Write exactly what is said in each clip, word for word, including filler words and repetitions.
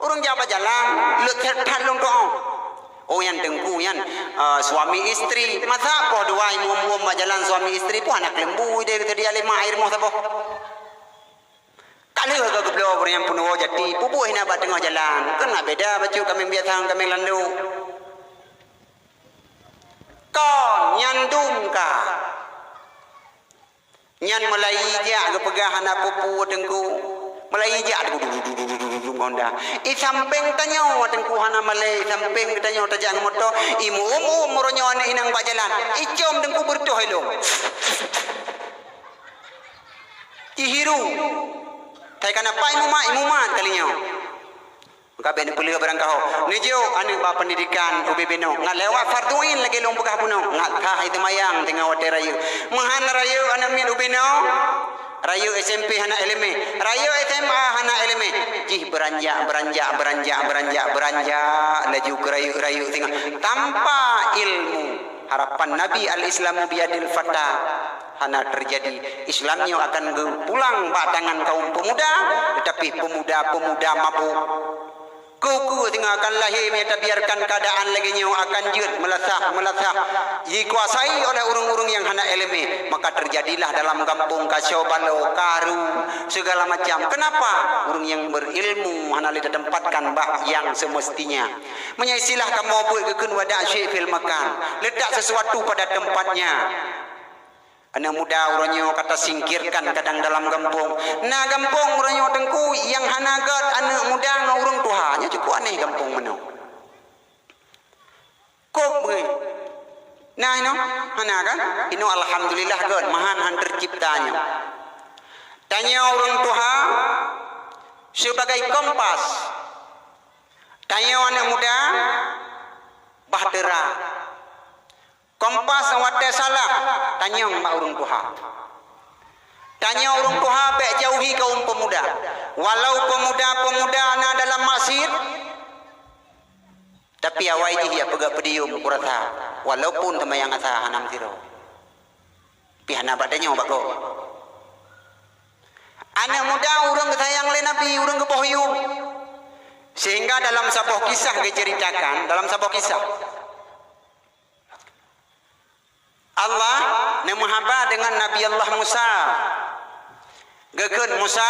Ureuëng jak bak jalan, leuet that-that lôn tu'oh. Oh, nyan teungku nyan, eh, suami istri. Masa poh dua imeum-imeum bak jalan suami istri, poh hana keuleumbu idéh teudiya lé mak air moh saboh. Ka lheueh ka geubloe ureuëng nyang peunoh jati, peubuet hina bak teungoh jalan. Kan na beda bacut kaméng biasa ngon kaméng landok. Kon nyan dum ka. Nyan mulai jak geupeugah hana peue-peue teungku. Mulai jak du-, du-, du-, du-, du-, du-, du-, du-, honda. I sampéng tanyoe teungku hana malée, i sampéng tanyoe tajak ngon moto, i muum-uum uroe nyoe aneuk inong bak jalan. I com teungku beureutoh ilong. Cihiru. Thai kana pai mumat, i mumat kali nyoe. Maka bèk neupeuleueh barangkaho. Neujok aneuk bak pendidikan ubé binoe. Ngat lewat fardu ain lagèe lôn peugah bunoe. Ngat kah i teumayang teungoh watèe rayeuk. Meuhan rayeuk aneuk miet ubé noe. Rayeuk S M P hana ileumèe. Rayeuk S M A hana ileumèe. Jih beuranjak, beuranjak, beuranjak, beuranjak, beuranjak. Laju keu rayeuk-rayeuk singoh. Tanpa ilmu. Harapan Nabi, "Al-Islamu biyadil fata." Hana teujadi. Islam nyoe akan geupulang bak tangan kaum pemuda, teutapi pemuda-pemuda mabök. Keu-keu singoh akan lahé meunyo tabiarkan keuadaan lagèe nyoe akan jeuet meulasah, meulasah, dikuasai oleh ureuëng-ureuëng nyang hana ileumèe. Maka teujadilah dalam gampông kacau balau, karu, segala macam. Kenapa? Ureuëng nyang beurilmu hana lé tatempatkan bak nyang semestinya. Meunyoe istilah kamoe beuet geukheun wada' syai' fil makan, letak sesuatu pada tempatnya. Aneuk muda uroe nyoe ka tasingkirkan kadang dalam gampông. Na gampông uroe nyoe teungku nyang hana gèt aneuk muda ngon ureuëng tuha. Nyoe cukup aneh gampông meunoe. Kôb beuh. Na inoe? Hana kan? Inoe alhamdulillah gèt, meuhan han teucipta nyoe. Tanyoe ureuëng tuha sibagai kompas. Tanyoe aneuk muda bahtera. Kompas watèe salah, tanyong bak ureuëng tuha. Tanyoe ureuëng tuha bèk jauhi kaum pemuda. Walau pemuda-pemuda na dalam masjid, tapi awai jih jak peugah podium kurasa, walaupun teumayang asa hana meusidroe. Pih hana bak tanyoe bak gob. Aneuk muda ureuëng geusayang lé Nabi, ureuëng geuboh yum. Sehingga dalam saboh kisah geuceuritakan, dalam saboh kisah, Allah neumeuhaba deungon Nabi Allah Musa. Geukheun, "Musa,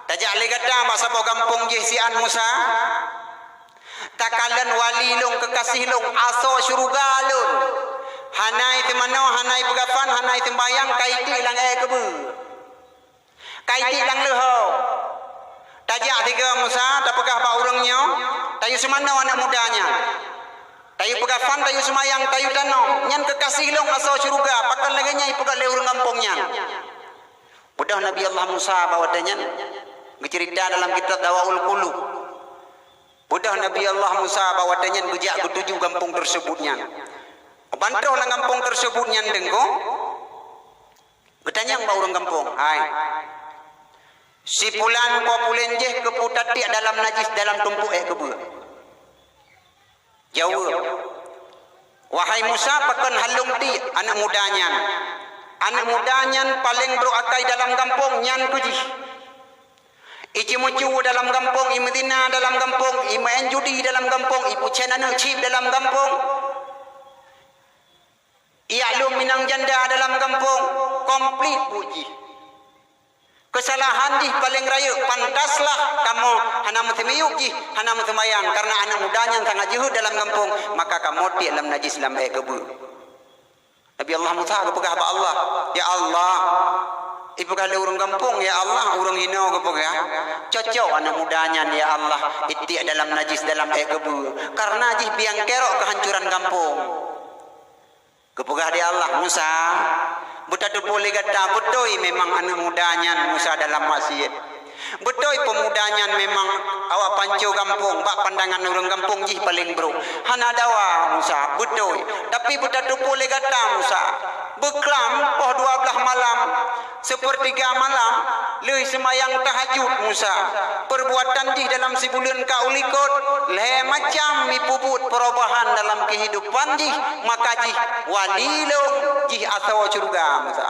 tajak lé gata bak saboh gampông jih sian Musa. Takalon wali lôn, keukasih lôn, asoe syeuruga lôn. Hana i teumanoe, hana i peugafan, hana i seumbayang, ka itiek lam èk keubeue." Ka itiek lam leuho. Tajak sigoe Musa, tapeugah bak ureuëng nyoe, "Tayue seumanoe aneuk muda nyan. Tayue peugafan, tayue seumayang, tayue tanoh. Nyan keukasih lôn asoe syeuruga, pakon lagèe nyan ipeugah lé ureuëng gampông nyan." Beudôh Nabi Allah Musa bak watèe nyan geuceurita dalam kitab Dawaul Qulub. Beudôh Nabi Allah Musa bak watèe nyan geujak geutuju gampông teuseubut nyan. Ban troh lam gampông teuseubut nyan teungku, geutanyong bak ureuëng gampông, "Hai, si pulan po pulen jih keupeue tatiek dalam najis dalam tumpôk èk keubeue?" Jaweueb, "Wahai Musa, pakon han lôn tiek aneuk muda nyan? Aneuk muda nyan paleng brôk akai dalam gampông, nyan keuh jih. Iceumeucue dalam gampông, imeuzina dalam gampông, imeu'en judi dalam gampông, ipeucen aneuk chip dalam gampông. Iyak lôn minang janda dalam gampông, komplit buet jih. Keusalahan jih paleng rayeuk, pantaslah kamoe hana meuseumiyueb jih, hana meuseumayang, kareuna aneuk muda nyan sangat jeuhet dalam gampông, maka kamoe tiek lam najis lam èk keubeue." Nabi Allah Musa geupeugah bak Allah, "Ya Allah," ipeugah lé ureuëng gampông, "Ya Allah, ureuëng hinoe," geupeugah, "cocok aneuk muda nyan, ya Allah, itiek dalam najis dalam èk keubeue, kareuna jih biang kerok keuhancoran gampông." Geupeugah lé Allah, "Musa, beutateupeue lé gata, beutôi memang aneuk muda nyan Musa dalam maksiet. Beutôi peumuda nyan memang awak panco gampông, bak pandangan ureuëng gampông jih paleng brôk. Hana dawa Musa, beutôi. Tapi beutateupeue lé gata Musa, beuklam poh dua blaih malam, seupeurtiga malam, lheueh seumayang tahajud Musa. Peurbuatan jih dalam sibuleuen ka u likot, lhèe macam ipeubuet peurubahan dalam keuhidupan jih, maka jih wali lôn, jih asoe syeuruga Musa."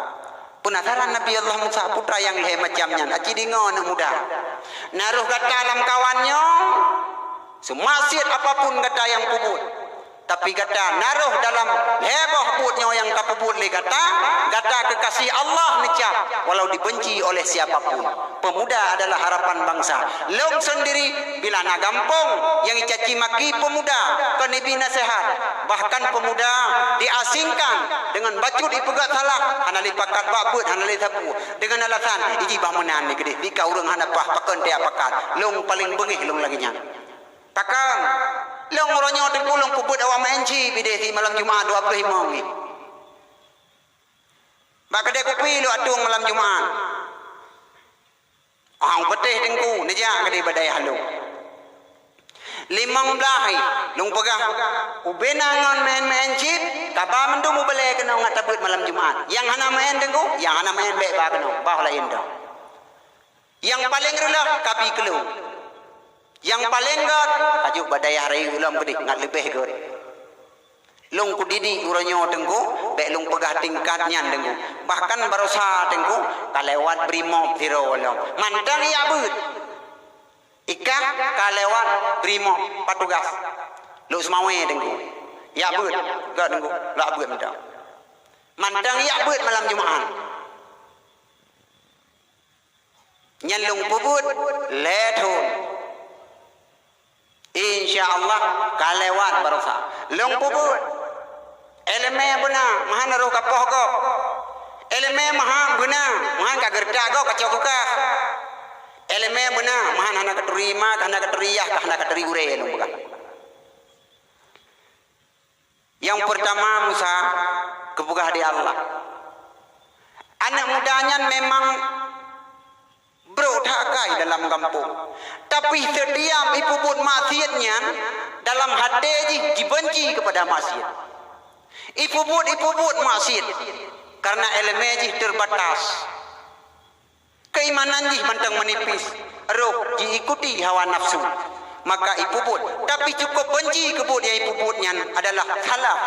Peunasaran Nabi Allah Musa, "Peue teuma nyang lhèe macam nyan, aci deungoe aneuk muda. Na roh gata lam kawan nyoe, Seumaksiet apapun gata nyang peubuet, tapi gata na rhoh dalam lhèe boh buet nyoe nyang ka peubuet lé gata, gata keukaséh Allah neucap, walau dibenci oleh siapapun. Pemuda adalah harapan bangsa. Lôn seundiri bila na gampông nyang icaci maki pemuda, kon ibi naseuhat, bahkan pemuda diasingkan deungon bacut ipeugah salah, hana lé pakat bak beuet, hana lé sapeue, deungon alasan iji bah meunan lé keudeh, tika ureueng hana paih pakon tiap pakat. Lôn paleng beungéh lôn lagèe nyan. Pakon, lôn uroe nyoe Teungku lôn peubuet awak meu'en chip idéh si malam Jumat dua ploh limong nyoe. Bak keudè kupi lôn atong malam Jumat. Ong peutéh Teungku, neujak keudéh bak dayah lôn. Limong blaih lôn peugah, ubena ngon meu'en-meu'en chip, kaba mandum mubalè keunoe ngat tabeuet malam Jumat. Nyang hana meu'en Teungku, nyang hana meu'en bèk ba keunoe, bah laén dong. Nyang paleng reuloh kabi keu lôn. Nyang paleng gèt, ka jok bak dayah rayeuk lom keudeh ngat leubeh gèt. Lôn kudidik uroe nyoe Teungku, bèk lôn peugah tingkat nyan Teungku. Bahkan baroesa Teungku, ka lewat Brimob sidroe lom. Mantong jak beuet. Ikah ka lewat Brimob, patugas. Lôn Seumawé Teungku. Jak beuet, gèt Teungku, jak beuet mantong. Mantong jak beuet malam Jumat. Nyan lôn peubuet lhèe thôn. Insya Allah ka lewat baroesa. Lôn peubuet. Ileumèe beuna, meuhan roh ka poh gob. Ileumèe meuhan beuna, meuhan ka geureutak gob, ka cok keu kah. Ileumèe beuna, meuhan hana ka turi ma, ka hana ka turi yah, ka hana ka turi gurèe lôn peugah. Nyang peurtama Musa geupeugah di Allah, aneuk muda nyan memang brok that akai dalam gampông, tapi seutiap ipeubuet maksiet nyan, dalam até jih jibeunci keupada maksiet. Ipeubuet, ipeubuet maksiet kareuna ileumèe jih teurbatas. Keuimanan jih mantong meunipis, roh jiikuti hawa nafsu, maka ipeubuet, tapi cukôp beunci keu buet nyang ipeubuet nyan adalah salah.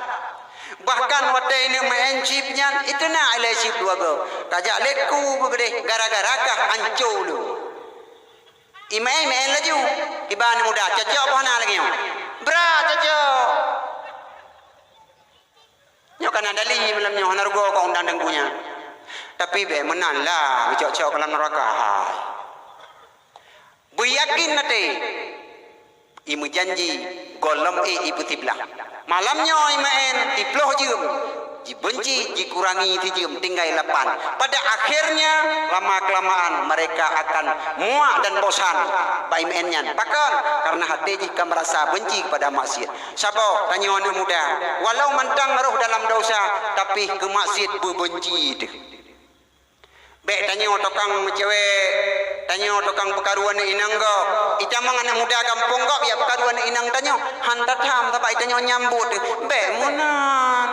Bahkan watèe ineuk meu'en chip nyan, iteuna ilèe chip dua goe, ka jak lé ku geuh keudeh gara-gara kah anco ulôn. Imeu'en-meu'en laju, iba aneuk muda, cocok boh na lagèe nyoe. Brat cocok. Nyoe ka na dali malam nyoe hana rugoe keu undang Teungku nyan. Tapi bèk meunan lah, geucok-cok lam neuraka hai. Beuyakin até, imeujanji gohlom ék ipeusiblah. Malam nyoe imeu'en siploh jeuem, jibeunci, jikurangi sijeuem tinggai lapan. Pada akhirnya lama kelamaan mereka akan muak dan bosan bak imeu'en nyan. Pakon? Kareuna até jih ka meurasa beunci keupada maksiet. Saboh tanyoe aneuk muda, walau mantong roh dalam desya, tapi keu maksiet beubeunci teuh. Bèk tanyoe tukang meucewek, tanyoe tukang peukaru aneuk inong gob. Itamong aneuk muda gampông gob jak peukaru aneuk inong tanyoe, han tatham sabab itanyoe nyambot teuh. Bèk meunan.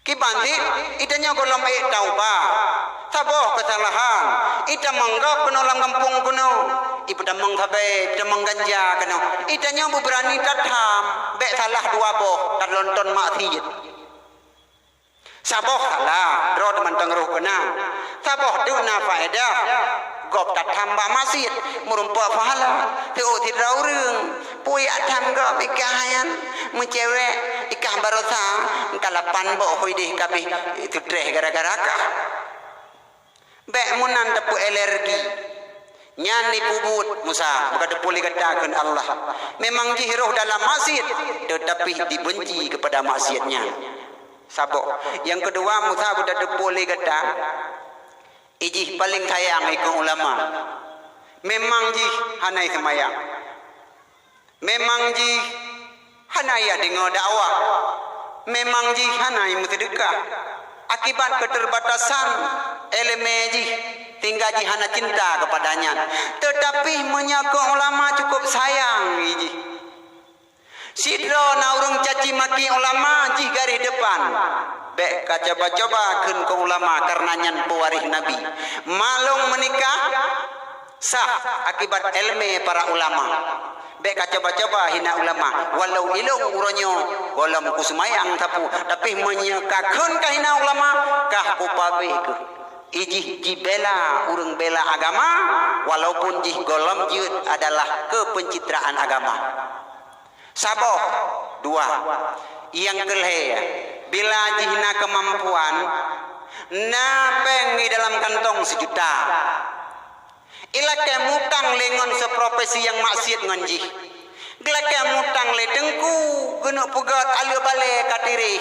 Kiban cit, itanyoe gohlom ék taubat. Saboh keusalahan, itamong gob keunoe lam gampông keunoe, ipeutamong sabé, ipeutamong ganja keunoe. Itanyoe beubeurani tatham, bèk salah dua boh, talonton maksiet. Saboh salah, droe teumantong roh keunan. Saboh teuk na faedah. Gob tatham bak maksiet, meurumpok pahala, teuôt sidroe ureueng. Peue jak tham gob ikah nyan, meucewek, ikah baroesa, ka lapan boh idéh kabéh, seutreh gara-gara kah. Bèk meunan tapeu alergi. Nyan ipeubuet Musa, maka teupeu lé gata kheun Allah. Memang jih roh dalam maksiet, teutapi dibeunci keupada maksiet nyan. Saboh. Nyang keudua, Musa, beuteupeue lé gata, ijih paleng sayang ikeu ulama. Memang jih hana iseumayang. Memang jih hana iyak deungoe dakwah. Memang jih hana imeuseudeukah. Akibat keuteubatasan ileumèe jih, sehingga jih hana cinta keupada nyan. Teutapi meunyoe keu ulama cukôp sayang jih. Sidroe na ureueng caci maki ulama jih garéh depan. Bèk kacoba-coba kheun keu ulama, kareuna nyan peuwaréh Nabi. Malông meunikah sah akibat ileumèe para ulama. Bèk kacoba-coba hina ulama. Walau ilông uroe nyoe gohlom kuseumayang sapeue, tapi meunyoe kakheun kahina ulama, kah kupabéh keuh. Ijih jibela ureuëng bela agama, walaupun jih gohlom jeuet adalah keu peuncitraan agama. Saboh, dua. Nyang keulhée, bila jih na keumampuan, na péng di dalam kantong sijuta, ilakée mutang lé ngon siprofesi nyang maksiet ngon jih. Geulakée mutang lé teungku, geuneuk peugét aleuek balée ka tiréh.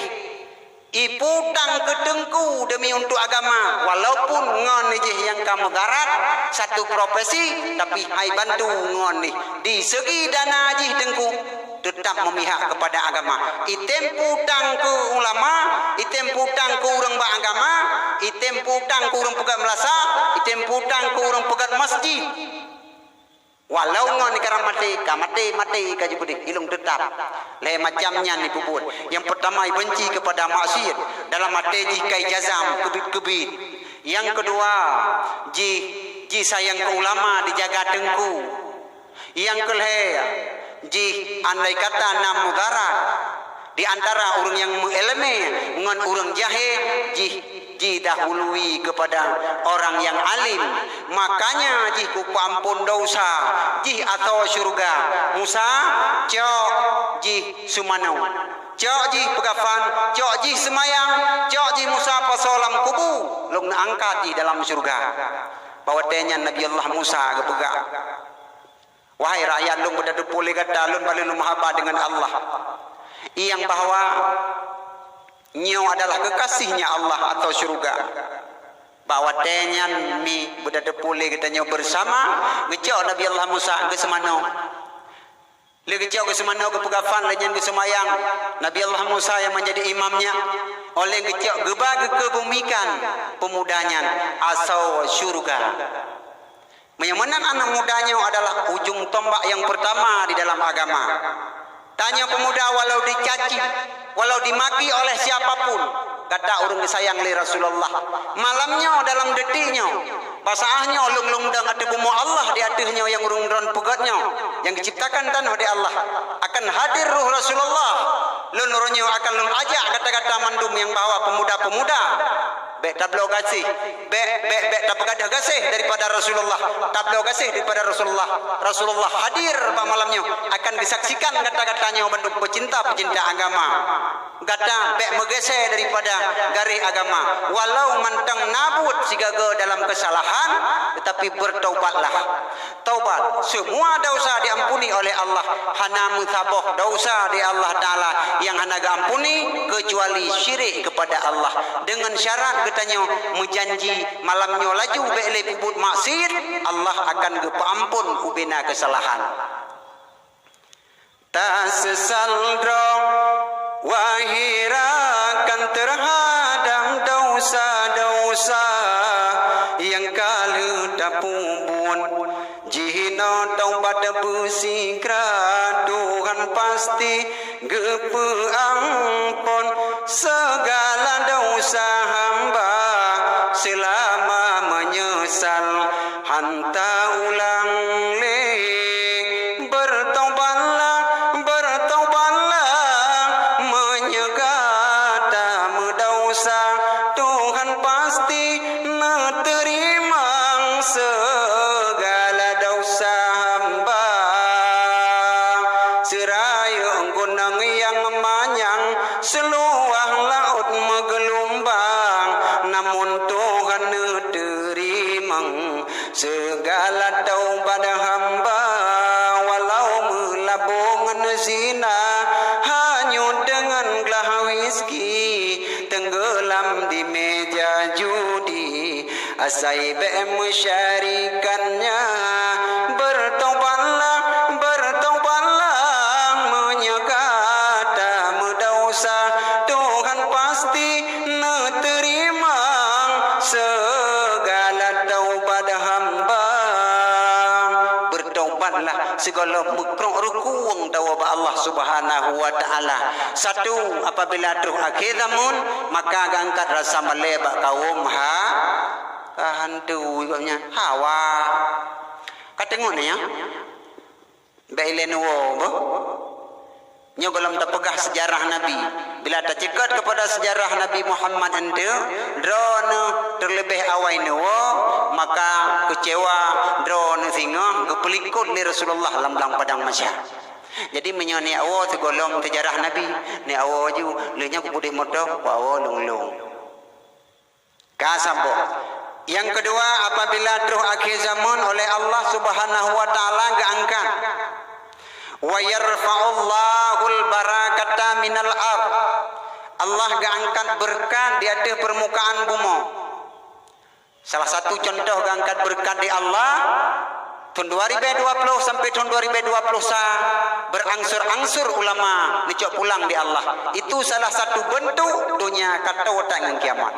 Ipeutang keu teungku demi untuk agama, walaupun ngon jih nyang ka mudarat satu profesi, tapi hai bantu ngon jih. Di segi dana jih teungku, teutap memihak kepada agama. Item peutang keu ulama, item peutang keu ureuëng bak agama, item peutang keu ureuëng peugét meulasah, item peutang keu ureuëng peugét masjid. Walau ngon ikarang maté, ka maté, maté ka jipeudeh, ilong teutap. Lhée macam nyan ipeubuet. Nyang peurtama, ibenci keupada maksiet, dalam até jih kai jazam keubiet-keubiet. Nyang keudua, jih, jih sayang keu ulama, dijaga teungku. Nyang keulhée, jih andai kata na mudarat di antara ureuëng nyang meuileumé ngon ureuëng jahé, jih jidahului keupada orang nyang alim. Makanya jih geupeuampon desya jih atau syeuruga. Musa, cok jih seumanoe, cok jih peugafan, cok jih seumayang, cok jih Musa pasoe lam kubu, lôn angkat jih dalam syeuruga. Bak watée nyan Nabi Allah Musa geupeugah, "Wahai rakyat lôn, beutateupeue lé gata, lôn paléng lôn meuhaba deungon Allah, nyang bahwa nyoe adalah kekasihnya Allah atau syeuruga." Bak watée nyan mi beutateupeue lé geutanyoe beusama, geucok Nabi Allah Musa geuseumanoe. Lé geucok geuseumanoe, geupeugafan, lé nyan geuseumayang. Nabi Allah Musa nyang menjadi imamnya. Óh lheueh geucok geuba geukeubumikan peumuda nyan asoe syeuruga. Meunyoe meunan aneuk muda nyoe adalah ujong tombak nyang peurtama di dalam agama. Tanyoe peumuda walau dicaci, walau dimaki oleh siapa pun, gata ureuëng geusayang lé Rasulullah. Malam nyoe dalam detik nyoe, bak saát nyoe lôn lôn dong ateueh bumoe Allah di ateueh nyoe nyang ureuëng droen peugét nyoe, nyang geuciptakan tanoh di Allah, akan hadir roh Rasulullah. Lôn uroe nyoe akan lôn ajak gata-gata mandum nyang bahwa peumuda-peumuda, bék tabloe gaséh, bék, bék, bék tapeugadôh gaséh daripada Rasulullah, tabloe gaséh daripada Rasulullah. Rasulullah hadir bak malam nyoe akan geusaksikan gata-gata nyoe bandum peucinta-peucinta agama. Gata bék meugeusé daripada garéh agama, walau mantong na buet sigaga dalam keusalahan, teutapi beutaubatlah. Taubat, semua desya diampuni oleh Allah. Hana meusaboh desya di Allah Taala nyang hana geuampuni keucuali syirik keupada Allah. Deungon syarat geutanyoe meujanji malam nyoe laju bék lé peubuet maksiet, Allah akan geupeuampon ubena keusalahan. Taseusal droe, wahai rakan, teuhadab desya-desya nyang ka lheueh tapeubuet. Jinoe taubat beusigra, Tuhan pasti geupeuampon segala desya hamba seulama meunyeusal. Hana taulang lé. Beutaubatlah, beutaubatlah, meunyoe gata meudesya, Tuhan pasti neuteurimong segala desya hamba. Seurayeuk gunong nyang manyang, seuluwah laôt meugeulumbang, namun Tuhan neuteurimong segala taubat hamba, walau meulabong ngon zina, hanyut deungon glah wiski, teunggeulam di meja judi, asai bék meusyarikat nyan. Beutaubatlah, beutaubatlah, meunyoe gata meudesya, Tuhan pasti neuteurimong segala taubat hamba. Beutaubatlah sigohlom meukrok rukung tawoe bak Allah Subhanahu wa Taala. Satu, apabila troh akhé zamon, maka geuangkat rasa malée bak kawöm ha, ka hantu, ikot nyan hawa. Ka teungoh nyan, bék ilée neuwoe beuh. Nyoe gohlom tapeugah seujarah Nabi. Bila taceukat keupada seujarah Nabi Muhammad eunteuk, droeneuh teuleubeh awai neuwoe, maka keucewa droeneuh singoh geupeulikot lé Rasulullah lam, lam padang mahsyar. Jadi, meunyoe neujak woe sigohlom seujarah Nabi, neujak woe ju, lheueh nyan keu pudeh moto, woe lôn-lôn. Ka saboh. Nyang keudua, apabila troh akhé zaman oleh Allah Subhanahu wa Ta'ala geuangkat. "Wa yarfa'ullahul barakata minal ard." Allah geuangkat beureukat di ateueh peurmukaan bumoe. Salah satu contoh geuangkat beureukat di Allah, thon dua ribèe dua ploh sampai thon dua ribèe dua ploh sa, beurangsur-angsur ulama neucok pulang di Allah. Itu salah satu beuntuk donya ka toe that ngon kiamat.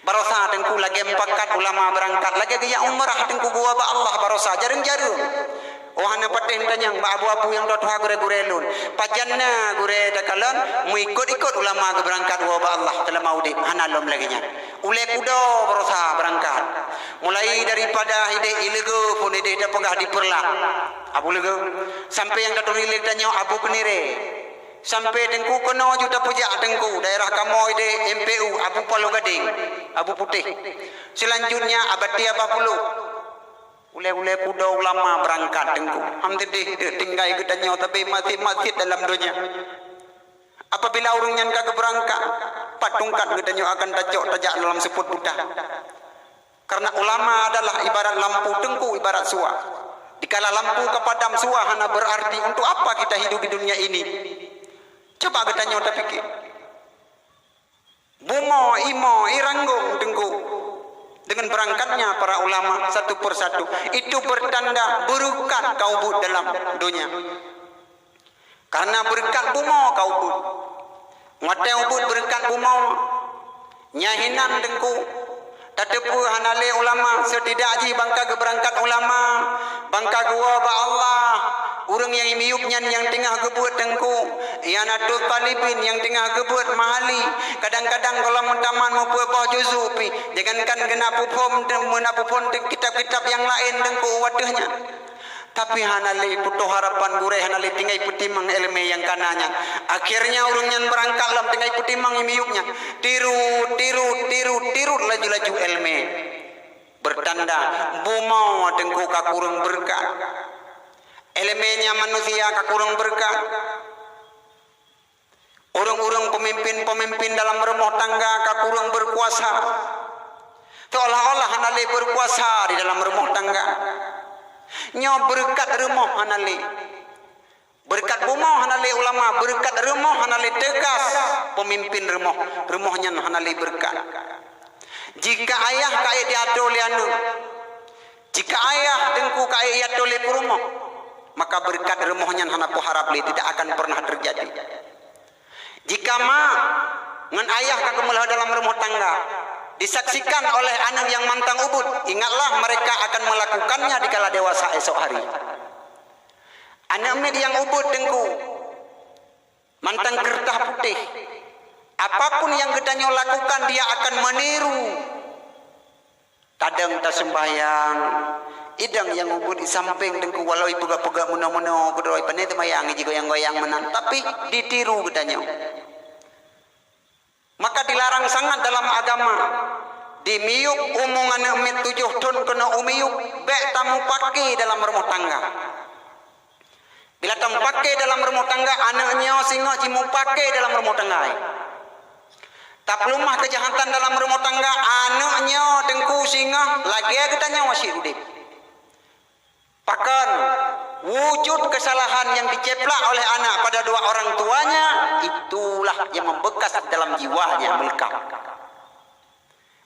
Barosa Teungku lagèe mupakat ulama beurangkat, lagèe geujak umrah Teungku geuwoe bak Allah barosa, jareueng-jareueng. Oh, hana patéh neutanyong bak abu-abu nyang tuha-tuha gurèe-gurèe lôn. Pajan na gurèe takalon meuikot-ikot ulama geubeurangkat woe bak Allah seulama udép, hana lom lagèe nyan. Ulèe kudo barosa beurangkat. Mulai daripada idéh Ileugeu phon idéh tapeugah di Peureulak, Abu Leugeu, sampai nyang taturi lé tanyoe Abu Keunirèe. Sampai Teungku keunoe ju tapeujak Teungku, daerah kamoe idéh M P U, Abu Paloh Gadeng, Abu Putéh. Seulanjutnya Abati Abah Puluk. Ulèe-ulèe kudo ulama beurangkat Teungku. Alhamdulillah, deuek tinggai geutanyoe, tapi masjid-masjid dalam donya. Apabila ureueng nyan ka geubeurangkat, pat tungkat geutanyoe akan tacok tajak dalam seupôt buta. Karena ulama adalah ibarat lampu Teungku, ibarat sua. Dikala lampu ka padam, sua hana berarti, untuk apa kita hidup di dunia ini? Coba geutanyoe tapike. Bumoe, imoe, iranggong Teungku. Dengan berangkatnya para ulama satu persatu, itu bertanda beureukat ka ubit dalam donya. Karena beureukat bumoe ka ubit. Watèe ubit beureukat bumoe, nyan hinan Teungku. Tateupeue hana lé ulama, seutidak jih ban ka geubeurangkat ulama, ban ka geuwoe bak Allah. Ureueng nyang miyueb nyan nyang teungoh geubeuet Teungku, I'anatut Thalibin nyang teungoh geubeuet Mahali. Kadang-kadang gohlom meutamat muphom boh juzu pih, jangankan geuneuk phom, meuneuk phom kitab-kitab nyang laén Teungku watèe nyan. Tapi hana lé putôh harapan gurèe, hana lé tinggai peutimang èleumèe nyang ka na nyan. Akhirnya ureueng nyan beurangkat lom tinggai peutimang miyueb nyan. Tirot, tirot, tirot, tirot laju-laju èleumèe. Beurtanda bumoe Teungku ka kureueng beureukat. Èleumèe nyan manusia ka kureueng beureukat. Ureueng-ureueng peumimpin-peumimpin dalam rumoh tangga ka kureueng beukuasa. Seolah-olah hana lé beukuasa di dalam rumoh tangga. Nyoe beureukat rumoh hana lé. Beureukat bumoe hana lé ulama, beureukat rumoh hana lé teugas peumimpin rumoh. Rumoh nyan hana lé beureukat. Jika ayah ka ék diatur lé aneuk, jika ayah Teungku ka ék iatur lé peurumoh, maka beureukat rumoh nyan hana peuharab lé, tidak akan pernah terjadi. Jika mak ngon ayah ka geumeulheueh dalam rumoh tangga, disaksikan oleh aneuk nyang mantong ubit, ingatlah mereka akan melakukannya dikala dewasa esok hari. Aneuk miet nyang ubit Teungku, mantong keureutah putéh. Apapun yang geutanyoe lakukan, dia akan meniru. Kadang taseumbahyang, idang nyang ubit di sampéng Teungku, walau ipeugah-peugah meunoe-meunoe, keudroe pané teumayang jigoyang-goyang meunan, tapi ditiru geutanyoe. Maka dilarang sangat dalam agama, dimiyueb umu aneuk miet tujoh thon keunoe u miyueb, bèk tamupake dalam rumoh tangga. Bila tamupake dalam rumoh tangga, aneuk nyoe singoh jimupake dalam rumoh tangga. Tapeuleumah keujahatan dalam rumoh tangga, aneuk nyoe Teungku singoh lagèe geutanyoe cit udép. Pakon, wujud kesalahan yang diceplak oleh anak pada dua orang tuanya, itulah yang membekas dalam jiwanya, melekat.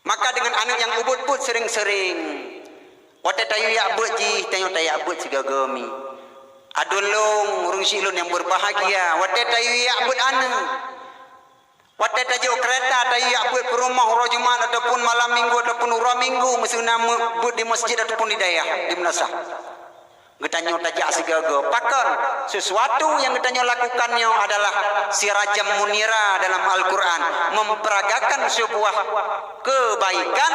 Maka dengan aneuk nyang ubit-ubit sering-sering, watèe tayue jak beuet jih, tanyoe tajak beuet sigoe-goe mi. Aduen lôn, ureueng syik lôn nyang berbahagia, watèe tayue jak beuet aneuk, watèe tajok keureta, tayue jak beuet peurumoh uroe Jumat ataupun malam Minggu ataupun uroe Minggu, meuseu na meu-, beuet di masjid ataupun di dayah, di meunasah. Geutanyoe tajak sigoe-goe. Pakon, sesuatu yang geutanyoe lakukan nyoe adalah sirajam munira dalam Al-Quran, memperagakan sebuah kebaikan,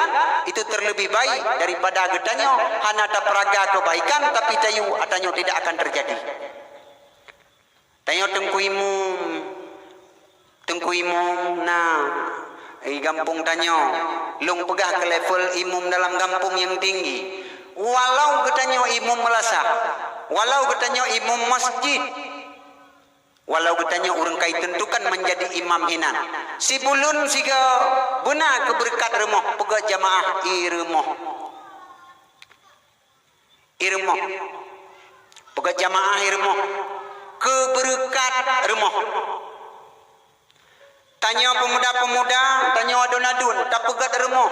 itu terlebih baik daripada geutanyoe hana tapeuraga kebaikan, tapi tayue, tanyoe tidak akan terjadi. Tanyoe Teungku Imum, Teungku Imum na di gampông tanyoe, lôn peugah keu level imum dalam gampông nyang tinggi. Walau geutanyoe imum meulasah, walau geutanyoe imum masjid, walau geutanyoe ureuëng ka itentukan menjadi imam hinan, sibuleuen sigoe beuna keu beureukat rumoh peugét jamaah i rumoh. I rumoh. Peugét jamaah i rumoh. Keu beureukat rumoh. Tanyoe peumuda-peumuda, tanyoe aduen-aduen, tapeugét rumoh.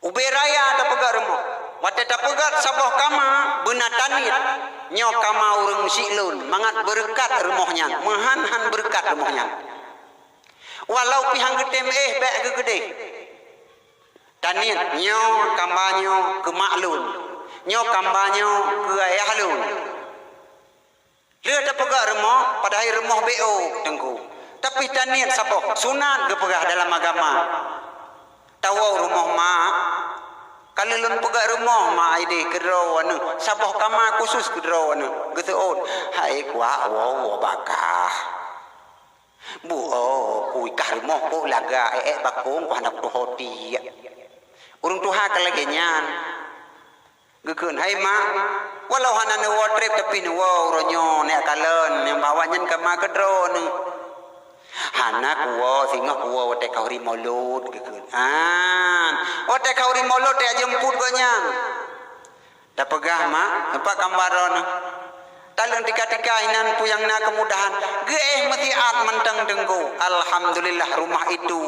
Ubé raya tapeugét rumoh. Watée tapeugét saboh kama, beuna taniet. Nyoe kama ureuëng syiek lôn, mangat beureukat rumoh nyan. Meuhan-han beureukat rumoh nyan. Walau pih han geutem éh bék geukeudeh. Taniet, nyoe kama nyoe keu mak lôn, nyoe kama nyoe keu ayah lôn. Lheueh tapeugét rumoh, padahai rumoh B O, Teungku. Tapi taniet saboh, sunat geupeugah dalam agama. Tawoe rumoh mak, ka lheueh lôn peugét rumoh mak ideh keudroe aneuk, saboh kama khusus keudroe aneuk. Geuseuôt, hai kuak woe, woe bakah. Bu, oh, kui kah rumoh kok lagak, ék-ék bakong, kuh hana kutuho tiek. Ureuëng tuha ka lagée nyan. Geukheun, "Hai mak, walau hana neuwoe treb, tapi neuwoe uroe nyoe, neuk kalon, nyang bahwa nyan kama keudroe neuh." "Hana kuwoe, singoh kuwoe watée ka uri molot," geukheun. An, watée ka uri molot, tajeumput gobnyan. Tapeugah, "Mak, nampak gambar droeneuh. Taleueng tika-tika inan peue nyang na keumudahan. Geuéh meusiat mantong Teungku. Alhamdulillah, rumah itu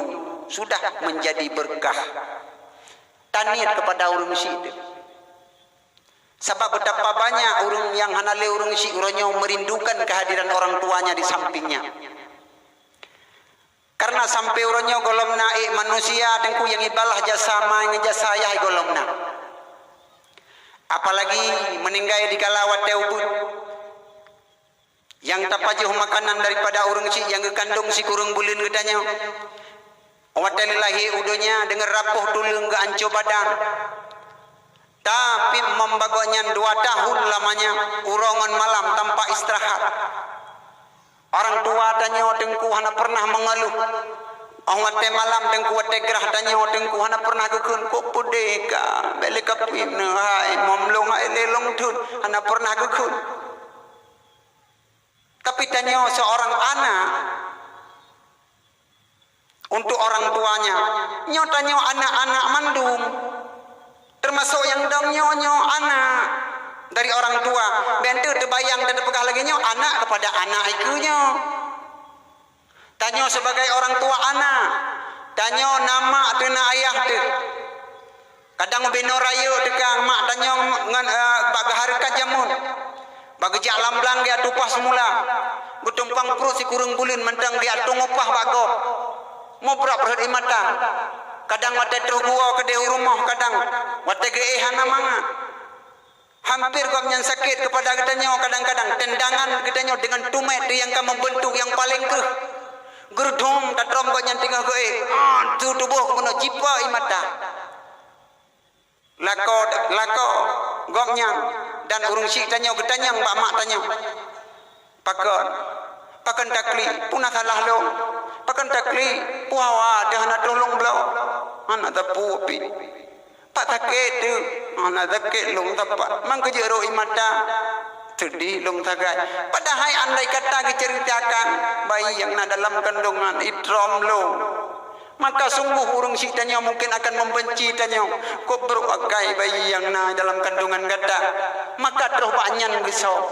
sudah menjadi berkah." Taniet kepada ureuëng syiek teuh. Sabab betapa banyak ureuëng nyang hana lé ureuëng syiek uroe nyoe merindukan kehadiran orang tuanya di sampingnya. Karena sampai uroe nyoe gohlom na ék manusia Teungku nyang ibalah jasa ma ngon jasa ayah gohlom na. Apalagi meuninggai dikala watée ubeut. Nyang tapajoh makanan daripada ureuëng syiek nyang geukandong sikureueng buleuen geutanyoe. Watée leulahé u donya deungon rapoh tuleueng geuanco badan. Tapi meubagoe nyan dua tahun lamanya, uroe ngon malam tanpa istirahat. Orang tua tanyoe Teungku hana pernah mengeluh. Oh watée malam Teungku, watée grah tanyoe Teungku hana pernah geukheun, "Kok peudeh ka, bék lé kapit neuh hai, mom lôn hai lé lôn thon," hana pernah geukheun. Tapi tanyoe seorang anak untuk orang tuanya, nyoe tanyoe anak-anak mandum. Termasuk nyang dong nyoe, nyoe anak dari orang tua. Bék teuh teubayang dan teupeugah lagée nyoe, anak kepada anak ikeue nyoe. Tanyoe sebagai orang tua anak, tanyoe na mak teuh na ayah teuh. Kadang ubé noe rayeuk teuka mak tanyoe ngon, eh, bak geuhareukat jameun. Bak geujak lam blang geujak tupoh seumula. Geutumpang pruet sikureueng buleuen mantong geujak tueng upah bak gob. Mubrok rhot ie mata. Kadang watée troh geuwoe keudeh u rumoh, kadang watée geuéh hana mangat. Hampir gobnyan sakét keupada geutanyoe kadang-kadang. Tendangan geutanyoe deungon tumét teuh nyang ka meubeuntuk nyang paleng kreueh. Geurdhom tatrom gobnyan teungoh geuéh. Ah, tu tuboh geubunoe jipa ie mata. Lakoe, lakoe gobnyan dan ureuëng syiek tanyoe geutanyong bak mak tanyoe. Pakon? Pakon taklik? Peue na salah lôn? Pakon taklik? Peue hawa teuh hana troh lôn bloe? Hana sapeue pih. Pat sakét teuh? Hana sakét lôn sapat. Man keuh jeuet rhot ie mata. Seudeh lôn sagai. Padahai andai kata geuceuritakan, bayi nyang na dalam kandungan itrom lôn, maka sungguh ureuëng syiek tanyoe mungkin akan membenci tanyoe. Kok brok akai bayi nyang na dalam kandungan gata, maka troh bak nyan geusoe.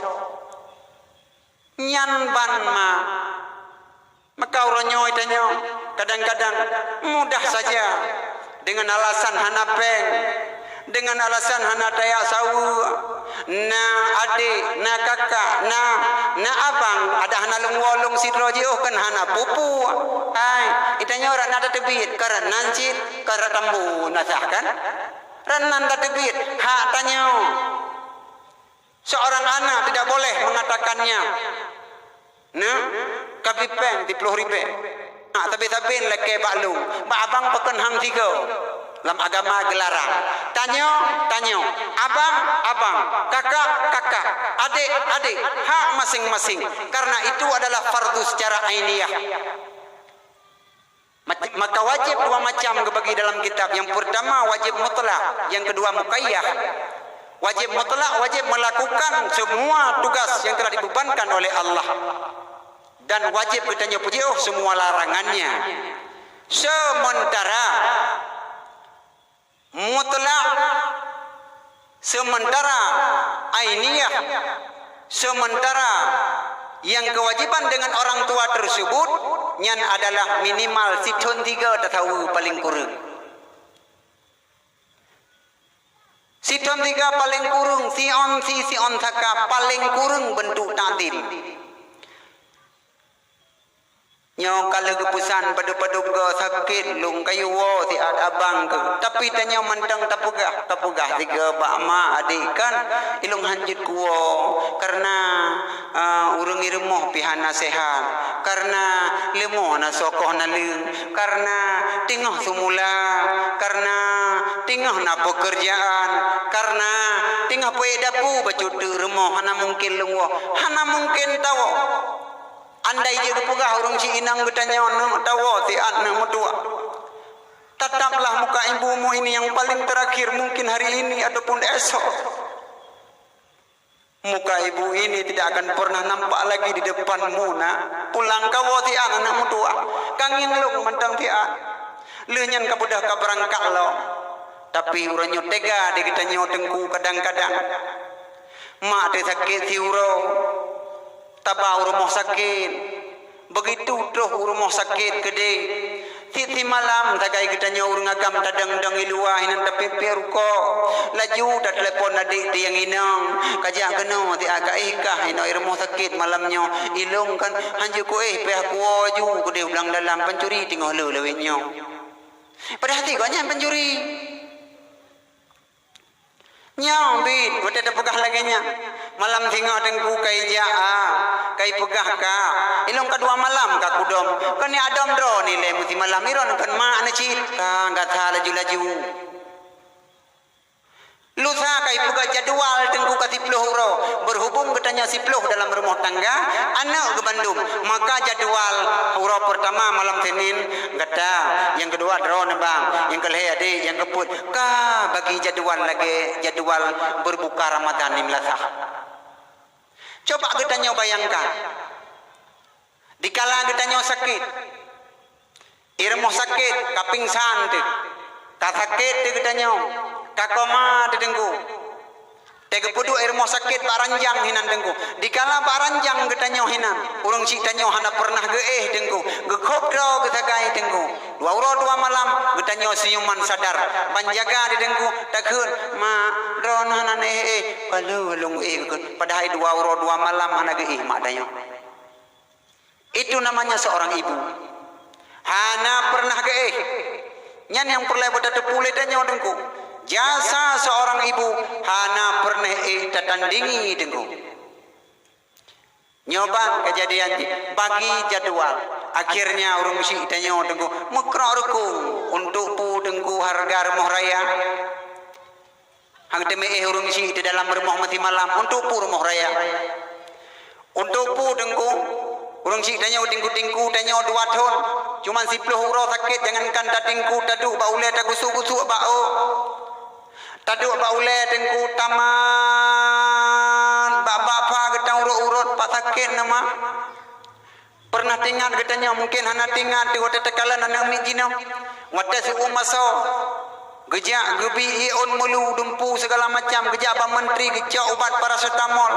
Nyan ban ma. Maka uroe nyoe tanyoe kadang-kadang mudah saja dengan alasan hana péng, dengan alasan hana tajak saweue, na adék, na kakak, na, na abang, adak hana lôn woe lôn sidroe jiôh kan hana peue-peue. Hai, tanyoe rot na tateubiet, ka rot nan cit, ka rot tambu na sah kan? Rot nan tateubiet hak tanyoe. Seorang anak tidak boleh mengatakannya, "Nah, ka bri péng siploh ribée. Nak sabe-sabe lakée bak lôn, bak abang pakon han sigoe." Lam agama geularang. Tanyoe, tanyoe. Abang, abang. Kakak, kakak. Adik-adik, hak masing-masing. Karena itu adalah fardu secara ainiyah. Mac-, maka wajib dua macam geubagi dalam kitab. Yang pertama wajib mutlak, yang kedua muqayyad. Wajib mutlak, wajib melakukan semua tugas yang telah dibebankan oleh Allah. Dan wajib geutanyoe peujiôh semua larangannya. Sementara mutlak, sementara ainiyah, sementara yang kewajiban dengan orang tua tersebut, nyan adalah minimal sithon tiga tasaweue paling kureueng. Sithon tiga paling kureueng, sion si sion saka paling kureueng bentuk takzim. Nyoe ka lheueh geupeusan padub-padub goe sakét lôn kayue woe siat abang keuh. Tapi tanyoe mantong tapeugah, tapeugah sigoe bak ma adék kan, ilôn hanjeuet kuwoe, kareuna, a, ureuëng i rumoh pih hana seuhat, kareuna leumoh na sokoh naleueng, kareuna teungoh seumula, kareuna teungoh na peukeurjaan, kareuna teungoh peuék dapu bacut teuk rumoh hana mungken lôn woe, hana mungken tawoe. Andai jeuet geupeugah ureuëng si inong geutanyoe neuk tawoe siat neuk meutuah, tataplah muka ibumu ini yang paling terakhir, mungkin hari ini ataupun esok. Muka ibu ini tidak akan pernah nampak lagi di depanmu, nak. Pulang kawoe siat neuk meutuah. Ka ngieng lôn mantong siat. Lheueh nyan ka beudôh ka beurangkat lom. Tapi uroe nyoe teuga di geutanyoe teungku kadang-kadang. Mak teusakét siuroe, taba u rumoh sakét. Beugitu troh u rumoh sakét keudeh. Tiep-tiep malam sagai geutanyoe ureuëng agam tadong-dong i luwa hinan tapék-pék rukok. Laju tatelepon adék teuh nyang inong, ka jak keunoe siat ka éh kah inoe i rumoh sakét malam nyoe. Ilôn kan hanjeuet kuéh pih kuwoe ju keudeh u blang dalam, pancuri teungoh le lawét nyoe. Padahai gobnyan pancuri. Nyoe bit, watée tapeugah lagée nyan. Malam singoh teungku kai jak, a, kai peugah ka. Ilôn ka dua malam ka kudom. Kon ni adom droeneuh ilée meusimalam, iron kon mak neuh cit. Ka gata laju-laju. Lusa kai peugah jadwal teungku ka siploh uroe. Berhubung geutanyoe siploh dalam rumoh tangga, aneuëk geuh bandum. Maka jadwal uroe peurtama malam Senin gata, nyang keudua droeneuh bang, nyang keulhée adék, nyang keupeuet. Ka bagi jadwal lagée jadwal beureubuka Ramadhan di meulasah. Coba geutanyoe bayangkan, dikala geutanyoe sakét, i rumoh sakét ka pingsan teuh, ka sakét teuh geutanyoe, ka koma teuh teungku. Teugeupeuduek i rumoh sakét bak ranjang hinan teungku. Dikala bak ranjang geutanyoe hinan, ureuëng syiek tanyoe hana peureunah geuéh teungku. Geukhôb droe geusagai teungku. Dua uroe dua malam geutanyoe sinyuman sadar. Ban jaga di teungku, takheun, "Mak, droeneuh hana neuéh-éh." "Ka lheueh lôn éh," geukheun. Padahai dua uroe dua malam hana geuéh mak tanyoe. Itu namanya seorang ibu. Hana peureunah geuéh. Nyan nyang peureulée beutateupeue lé tanyoe teungku. Jasa seorang ibu hana peureunah éh tatandingi teungku. Nyoe ban keujadian jih, bagi jadwal. Akhirnya ureuëng syiek tanyoe teungku meukrok reukong untuk peue teungku hareuga rumoh raya. Hana teumé éh ureuëng syiek di dalam rumoh meusimalam untuk peue rumoh raya. Untuk peue teungku, ureuëng syiek tanyoe tingku-tingku tanyoe dua thon. Cuman siploh uroe sakét, jangankan tatingku, taduek bak ulée tagusuk-gusuk bak ôk. Taduek bak ulée teungku taman bak-bak pha geutang urot-urot, pat sakét nama. Peureunah teuingat geutanyoe, mungken hana teuingat teuh watée takalon aneuëk miet jinoe. Watée siuem asoe, geujak geubi ié ôn meulu dumpu sigala macam, geujak bak meuntri geucok ubat parasetamol.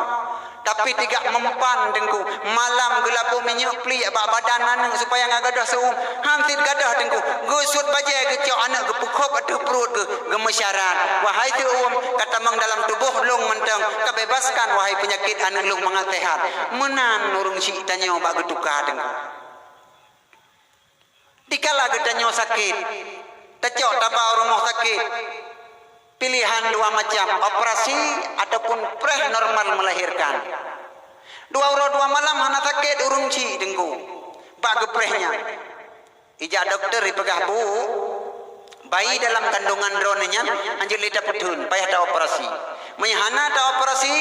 Tapi teuga meumpan teungku, malam geulabô minyeuk pliek bak badan aneuëk supaya ngon gadôh siuem. Han cit gadôh teungku, geusut bajée geucok aneuëk geupeukhôb ateueh pruet geuh, geumeusyarat, "Wahai siuem, ka tamong dalam tuboh lôn mantong, ka bebaskan, wahai peunyakét aneuëk lôn mangat seuhat." Meunan ureuëng syiek tanyoe bak geutuka teungku. Dikala geutanyoe sakét, tacok taba u rumoh sakét, piléhan dua macam, operasi ataupun preh normal melahirkan. Dua uroe dua malam hana sakét ureuëng syiek teungku bak geupreh nyan. Ijak dokto ipeugah, "Bu, bayi dalam kandungan droeneuh nyan hanjeuet lé tapeutheun, payah taoperasi. Meunyoe hana taoperasi,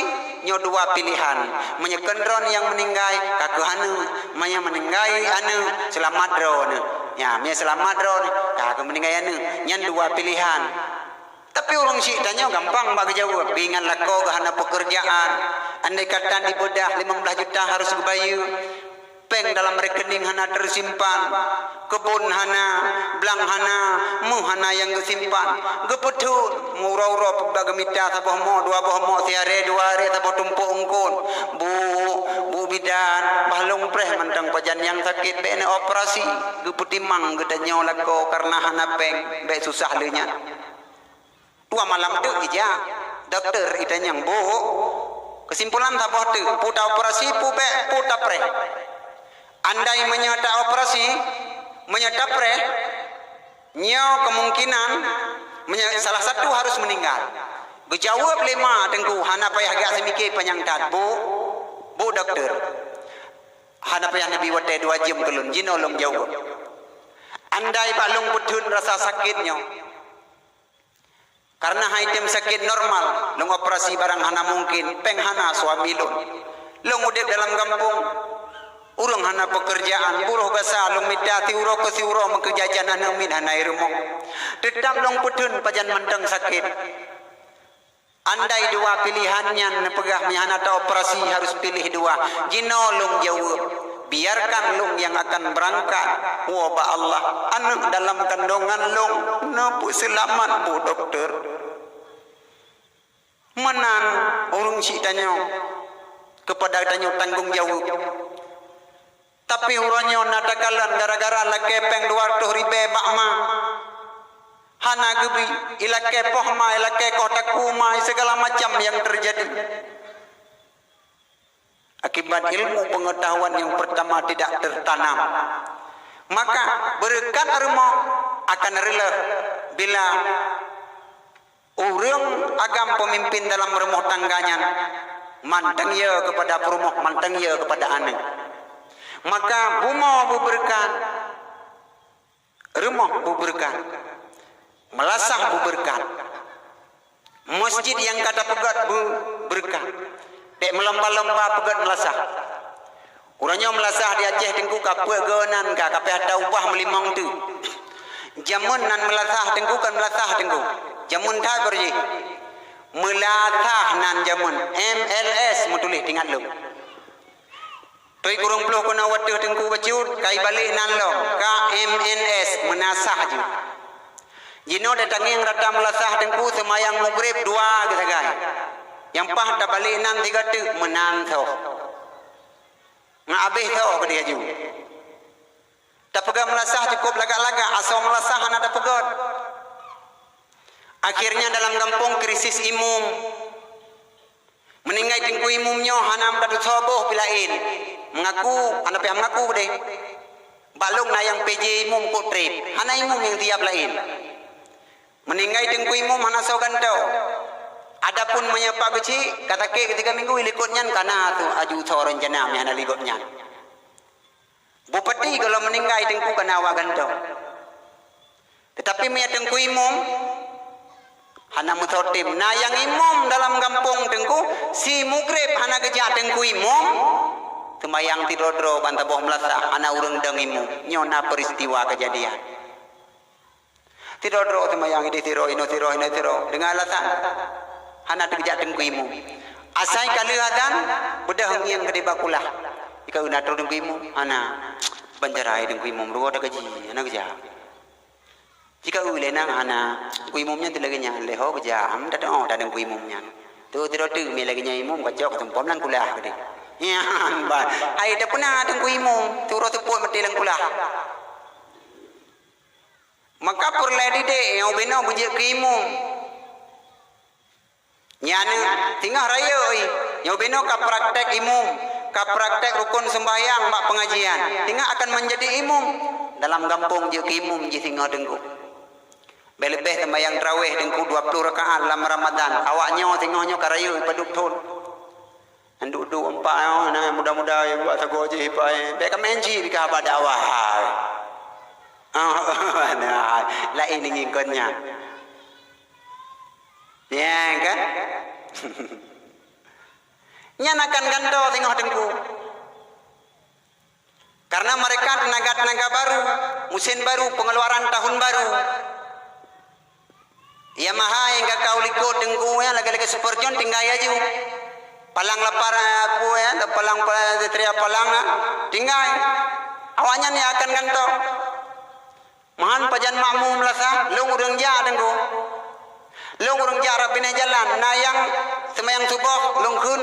Nyoe dua pilehan. Meunyoe kon droeneuh nyang meuninggai, ka keuh aneuk. Meunyoe meuninggai aneuk, seulamat droeneuh. Ya, meunyoe seulamat droeneuh, ka keuh meuninggai aneuk. Nyan dua pilehan. Tapi ureuëng syiek tanyoe gampang bak geujaweueb, ingat lakoe geuh hana peukeurjaan. Andai kata dibeudah limong blaih juta harôh geubayeue, péng dalam rekening hana teusimpan, keubon hana, blang hana, méuh hana nyang geusimpan. Geupeuthon, meuuroe-uroe peugah geumita saboh mo, dua boh mo, siharé, dua haré, saboh tumpôk eungkôt. Bu, bu bidan, bah lôn preh mantong pajan nyang sakét, bék na operasi. Geupeutimang geutanyoe lakoe kareuna hana péng, bék susah lé nyan. Dua malam teuk ija, dokto itanyong, "Bu, keusimpulan saboh teuk, peue taoperasi, peue bék, peue tapreh?" Andai meunyoe taoperasi, meunyoe tapreh, nyoe kemungkinan meunyoe salah satu harus meninggal. Geujaweueb lé ma teungku, hana payah geujak seumike panyang that, "Bu, bu dokto, hana payah neubi watée dua jeuem keu lôn, jinoe lôn jaweueb. Andai bak lôn peutheun rasa sakét nyoe, kareuna hai tem sakét normal, lôn operasi barang hana mungkin, péng hana suami lôn. Lôn udeb dalam gampông, ureuëng hana peukeurjaan, buroh gasa lôn mita siuroe keu siuroe meukeujak jan aneuk miet hana irumoh. Teutab lôn peutheun pajan mantong sakét. Andai dua pilehan nyan neupeugah meunyoe hana taoperasi harus piléh dua, jinoe lôn jaweueb. Biarkan lôn nyang akan beurangkat woe bak Allah. Aneuk dalam kandongan lôn neupeuseulamat, bu dokto. Meunan ureuëng syiek tanyoe keupada tanyoe tanggong jaweueb. Tapi uroe nyoe na takalon gara-gara lakée péng dua reutôh ribée bak ma. Hana geubri, ilakée poh ma, ilakée koh takue ma, segala macam nyang teujadi. Akibat ilmu pengetahuan yang pertama tidak tertanam. Maka, beureukat rumoh akan reuloh bila ureuëng agam peumimpin dalam rumoh tangga nyan mantong yo keupada peurumoh, mantong yo keupada aneuk. Maka, bumoe beubeureukat, rumoh beubeureukat, meulasah beubeureukat, masjid nyang ka tapeugét beubeureukat. Bék meulomba-lomba peugét meulasah. Uroe nyoe meulasah di Aceh teungku ka peuet geunan ka, ka payah taubah meulimong teuk. Jameun nan meulasah teungku kon meulasah teungku. Jameun that baroe jih. Meulasah nan jameun, M L S meutuléh, teuingat lom. Toi kureueng ploh keunoe watée teungku bacut, ka ibalek nan lom, ka M N S, meunasah jih. Jinoe tatangieng rata meulasah teungku seumayang Maghrib dua geusagai. Nyang paih tabalek nan tiga teuk meunan soh. Ngat abéh soh keudeh aju. Tapeugah meulasah cukup lagak-lagak, asoe meulasah hana tapeugét. Akhirnya dalam gampông krisis imum. Meuninggai teungku imum nyoe hana meudapat soe boh pi laén. Meungaku, hana payah meungaku deh. Bak lôn na nyang P J imum kok treb, hana imum nyang siap laén. Meuninggai teungku imum hana soe gantoe. Adapun meunyoe Pak Geuchik, ka sakét keu tiga minggu, ilikot nyan ka na tu aju soe rencana meuhana ligop nyan. Bupati kalau meuninggai teungku ka na awak gantoe. Teutapi meunyoe teungku imum, hana meusoe tem. Na nyang imum dalam gampông teungku, si Maghrib hana geujak teungku imum, seumayang sidroe-droe ban saboh meulasah, hana ureuëng dong imum. Nyoe na peuristiwa keujadian. Sidroe-droe seumayang ideh sidroe, inoe sidroe, inoe sidroe. Deungon alasan hana teugeujak teungku imum. Asai ka lheueh azan, beudôh ngieng keudeh bak kulah. Jika na troh teungku imum, hana. Ban jarai teungku imum, rugoe teukaji, hana geujak. Jika ulée nang hana, teungku imum nyan teu lagée nyan, lé ho geujak, hana teuh oh, teungku imum nyan. Tu sidroe teuk mi lagée nyan imum, kacok, katumpom lam kulah keudeh. Nyan, ba. Hai, teupeuna teungku imum, tu uroe seupôt maté lam kulah. Maka peureulée didik nyang ubenoe beujeuet keu imum. Nyan singoh rayeuk, nyang ubenoe ka praktek imum, ka praktek rukon seumbahyang bak pengajian. Singoh akan menjadi imum. Dalam gampông jeuet keu imum jih singoh teungku. Leubeh-leubeh seumayang tarawih teungku dua ploh rakaat lam Ramadan. Awak nyoe singoh nyoe ka rayeuk padub thon. Nyan duek-duek empat nyoe, na muda-muda buat sagoe jih ipai. Bék ka main cit ka haba dakwah. Ah, nah, laén ngon kon nyan. Ya kan? Nyan akan gantoe singoh Teungku. Karena mereka tenaga-tenaga baru, musim baru, pengeluaran tahun baru. Yamaha nyang ka ka u likot Teungku nyan lagèe-lagèe Super John tinggai aju. Palang lapar, eh, apa nyan, palang, palang, satria palang, eh, tinggai. Awaknyan nyang akan gantoe. Meuhan pajan makmum meulasa, lôn ureueng jak Teungku. Lôn ureueng jak rab binéh jalan, na nyang seumayang suboh lôn kheun,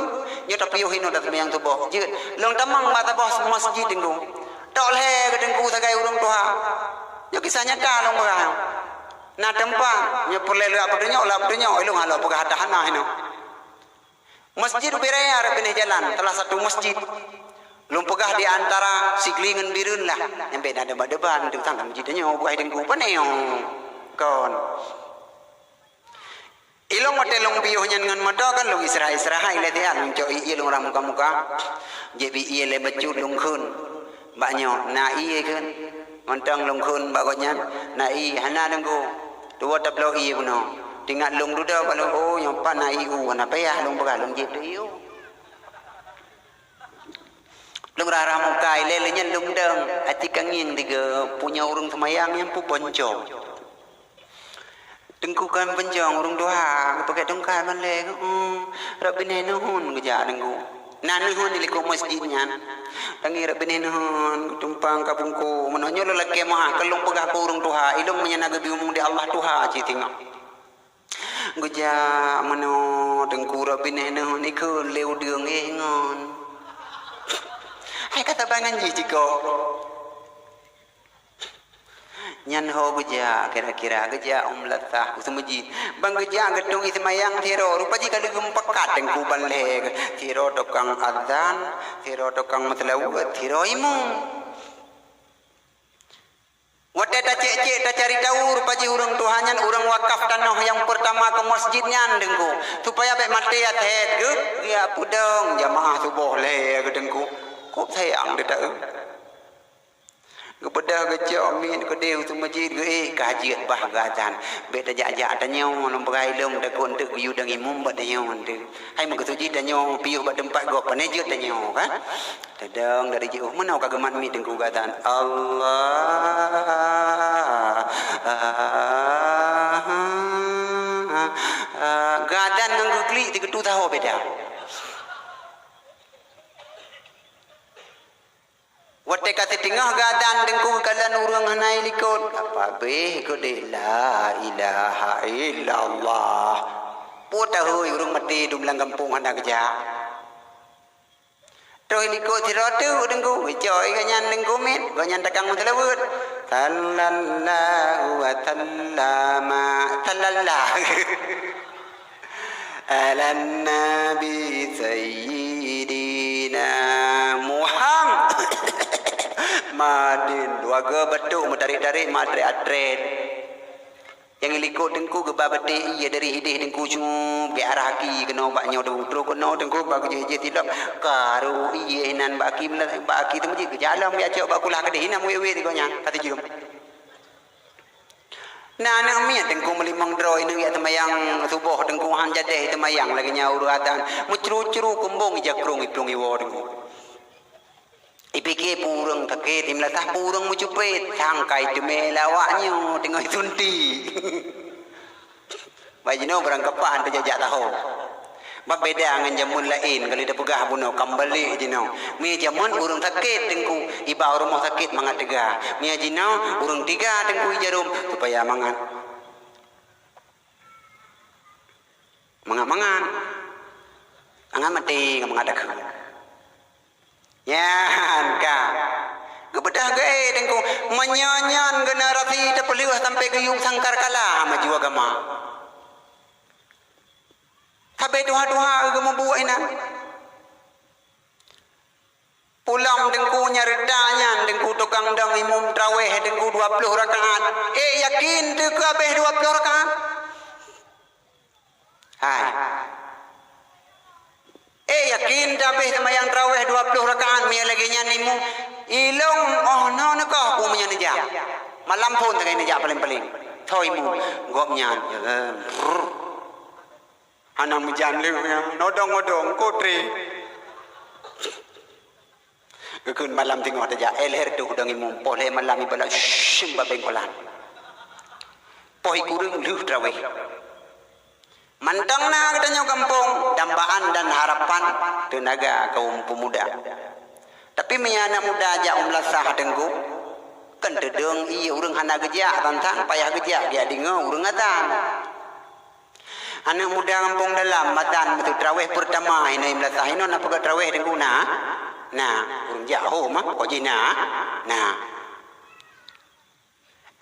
nyoe tapiôh inoe taseumayang suboh. Jeuet, lôn tamong bak saboh masjid Teungku. Tok lhèe keu Teungku sagai ureueng tuha. Nyoe kisah nyata lôn peugah. Na teumpat, nyoe peureulèe lôn peutunyok, lôn peutunyok, lôn hana peugah that hana inoe. Masjid ubé raya rab binéh jalan, salah satu masjid. Lôn peugah di antara Sigli ngon Bireuen lah. Nyang bèk na debat-debat, untuk tang masjid nyoe buah Teungku panéh kon. Ilôn watèe lôn piôh nyan ngon moto kan lôn istirahat-istirahat ilèe siat, lôn cok ié lôn rhah muka-muka. Jép ié lé bacut lôn kheun. Bak nyoe, na ié kheun. Mantong lôn kheun bak gobnyan, na ié hana Teungku. Tuwoe tabloe ié bunoe. Teuingat lôn dudoe bak lôn, oh, nyoe pat na ié u, hana payah lôn peugah lôn jép ié u. Lôn rhah-rhah muka ilèe, lheuh nyan lôn dong. Até ka ngieng tiga punya ureueng seumayang nyang peuponcong. Teungku kan beunjong ureueng tuha, geupeugèt tungkai ban lhèe, "Heueuh, rab binéh neuhon geujak Teungku." Na neuhon di likôt masjid nyan. Tangieng rab binéh neuhon, geutumpang ka bungkôh. Meunoe nyoe lôn lakèe meu'ah, keu lôn peugah keu ureueng tuha, ilôn meunyo na geubri umong di Allah tuha cit singoh. Geujak meunoe Teungku rab binéh neuhon ikheun lé udeueng éh ngon. Hai ka saban ngon jih cikok. Nyan ho geujak, kira-kira geujak u meulasah, u seumeujid. Ban geujak geutueng ié seumayang sidroe, rupa jih ka lheueh geumeupakat Teungku ban lhèe. Sidroe tukang azan, sidroe tukang meuseulaweuet, sidroe imum. Watèe tacék-cék tacari tahu, rupa jih ureueng tuha nyan ureueng wakaf tanoh nyang peurtama keu masjid nyan Teungku. Supaya bèk maté asèe geuh, geujak peudong jamaah suboh lhèe keu Teungku. Kok sayang teuh taeu. Geubeudôh geucok miet keudéh u seumeujid geuék ka jeuet bah geuazan. Bèk tajak-jak tanyoe lom beugai lom takot eunteuk geuyue dong imum bak tanyoe eunteuk. Hai meukeusut jih tanyoe piôh bak teumpat gob pané jeuet tanyoe kan. Tadong dari jiôh meunoe ka geumat miet Teungku geuazan. Allah. Geuazan ngon geuklik sigeutue saho beda. Watèe ka siteungoh geuazan Teungku geukalon ureueng hana i likot. Apa beh keu deh la ilaha illallah. Peue tahôi ureueng maté dum lam gampông hana geujak. Troh i likot sidroe teuk Teungku, geucok i gobnyan Teungku miet, gobnyan takang meuseulaweuet. Sallallahu wa sallama, sallallahu. Alan Nabi Sayyidina Muhammad. Madin, dua go batuk meutarek-tarek, meuatrét-atrét. Nyang i likot Teungku geuba beutée ié dari idéh Teungku cup, geuarah aki keunoe bak nyoe Teungku, troh keunoe Teungku bak geujeuet-jeuet silop. Karu ié inan bak aki, bak aki teumeujiek geujalam, geucok bak kulah keudeh, inan wét-wét sigoe nyan, ka teujeuem. Na aneuk miet Teungku meulimong droe inong jak teumayang suboh Teungku han jadeh teumayang lagée nyan ureueng adan meucru-cru kumbong ija krong iplueng iwoe Teungku. Ipike peue ureueng sakét, imeulasah peue ureueng meucupet, sangkai teumé lawak nyoe teungoh isuntik. Bak jinoe barangkapan teujak-jak tahom. Bak beda ngon jameun laén, ka lheueh teupeugah bunoe, ka meubalek jinoe. Meunyo jameun ureueng sakét Teungku, iba u rumoh sakét mangat teuga. Meunyo jinoe ureueng teuga Teungku i jarom supaya mangat. Mangat-mangat. Mangat maté ngon mangat takheun. Nyan ka. Geubeudôh geuék Teungku, meunyoe nyan generasi teupeuleueh sampoe geuyue sangkar kala maju agama. Sabe tuha-tuha geumeubuet inan. Pulang Teungku nyang reuta nyan, Teungku tukang dong imum traweh Teungku dua ploh rakaat. Ék yakin teuh keu habéh dua ploh rakaat? Hai. Ék yakin tabéh seumayang traweh dua ploh rakaat, meunyo lagée nyan imum, ilong oh no neukoh peue meunyo neujak. Malam phon sagai neujak paleng-paleng. Tho imum, gobnyan. Hana meujan lé, nodong-nodong, kotre. Geukheun malam teungoh tajak, eh, lhèe reutôh dong imum, poh lhèe malam ibalat syeuem bak bengkolan. Poh ikureueng lheueh traweh. Mantong na geutanyoe gampông dambaan dan harapan teunaga kaum pemuda. Tapi meunyoe aneuk muda jak u meulasah teungku, kan teudong ié ureueng hana geujak, tantang payah geujak, geujak deungoe ureueng azan. Aneuk muda gampông dalam azan beutôi traweh peurtama inoe meulasah inoe na peugah traweh teungku na? Na, ureueng jak ho mah, kok jih na? Na.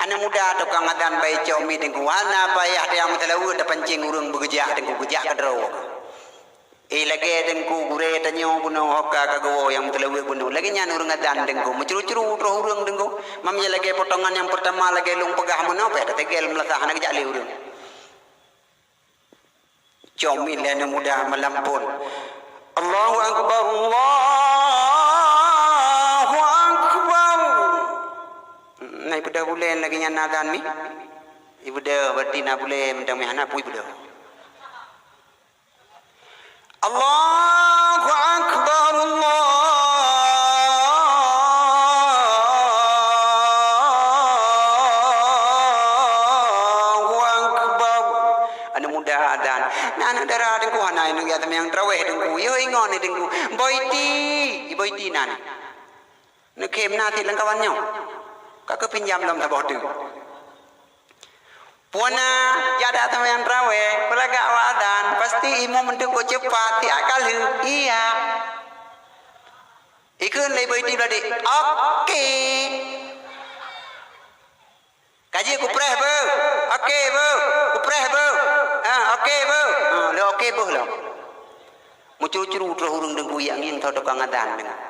Aneuk muda tukang azan bai cok mi teungku, hana payah tajak meuseulaweuet tapancing ureueng beugeujak teungku, geujak keudroe. Eh, lagèe teungku gurèe tanyoe bunoe hoka ka geuwoe nyang meuseulaweuet bunoe. Lagèe nyan ureueng azan teungku, meucuru-curu troh ureueng teungku. Mam ya lagèe potongan nyang peurtama lagèe lôn peugah meunoe, payah tateugel meulasah hana geujak lé ureueng. Cok mi lé aneuk muda malam phon. Allahu Akbar, Allahu Akbar. Na ibeudôh buleuen lagèe nyan na azan mi. Ibeudôh berarti na buleuen mantong mi hana peue ibeudôh. Allahu Akbar, Allahu Akbar. Aneuk muda azan. Na aneuk dara teungku hana inong ya teumayang traweh teungku. Yo ingon ni teungku. Boiti, boiti na ni. Neukhem na cit lam kawan nyoe. Ka keu pinjam lom saboh teuk. Puana jak dak seumayang traweh, peulagak awak azan, pasti imum meuteuk kok cepat, siat ka lheueh. Iya. Ikheun lé boiti bladek, "Oke." Ka jeuet kupreh beuh. "Oke beuh. Kupreh beuh." "Ah, oke beuh." Ah, lé oke beuh lom. Meucuru-curu troh ureueng teungku, yak ngieng tho tukang azan teungku.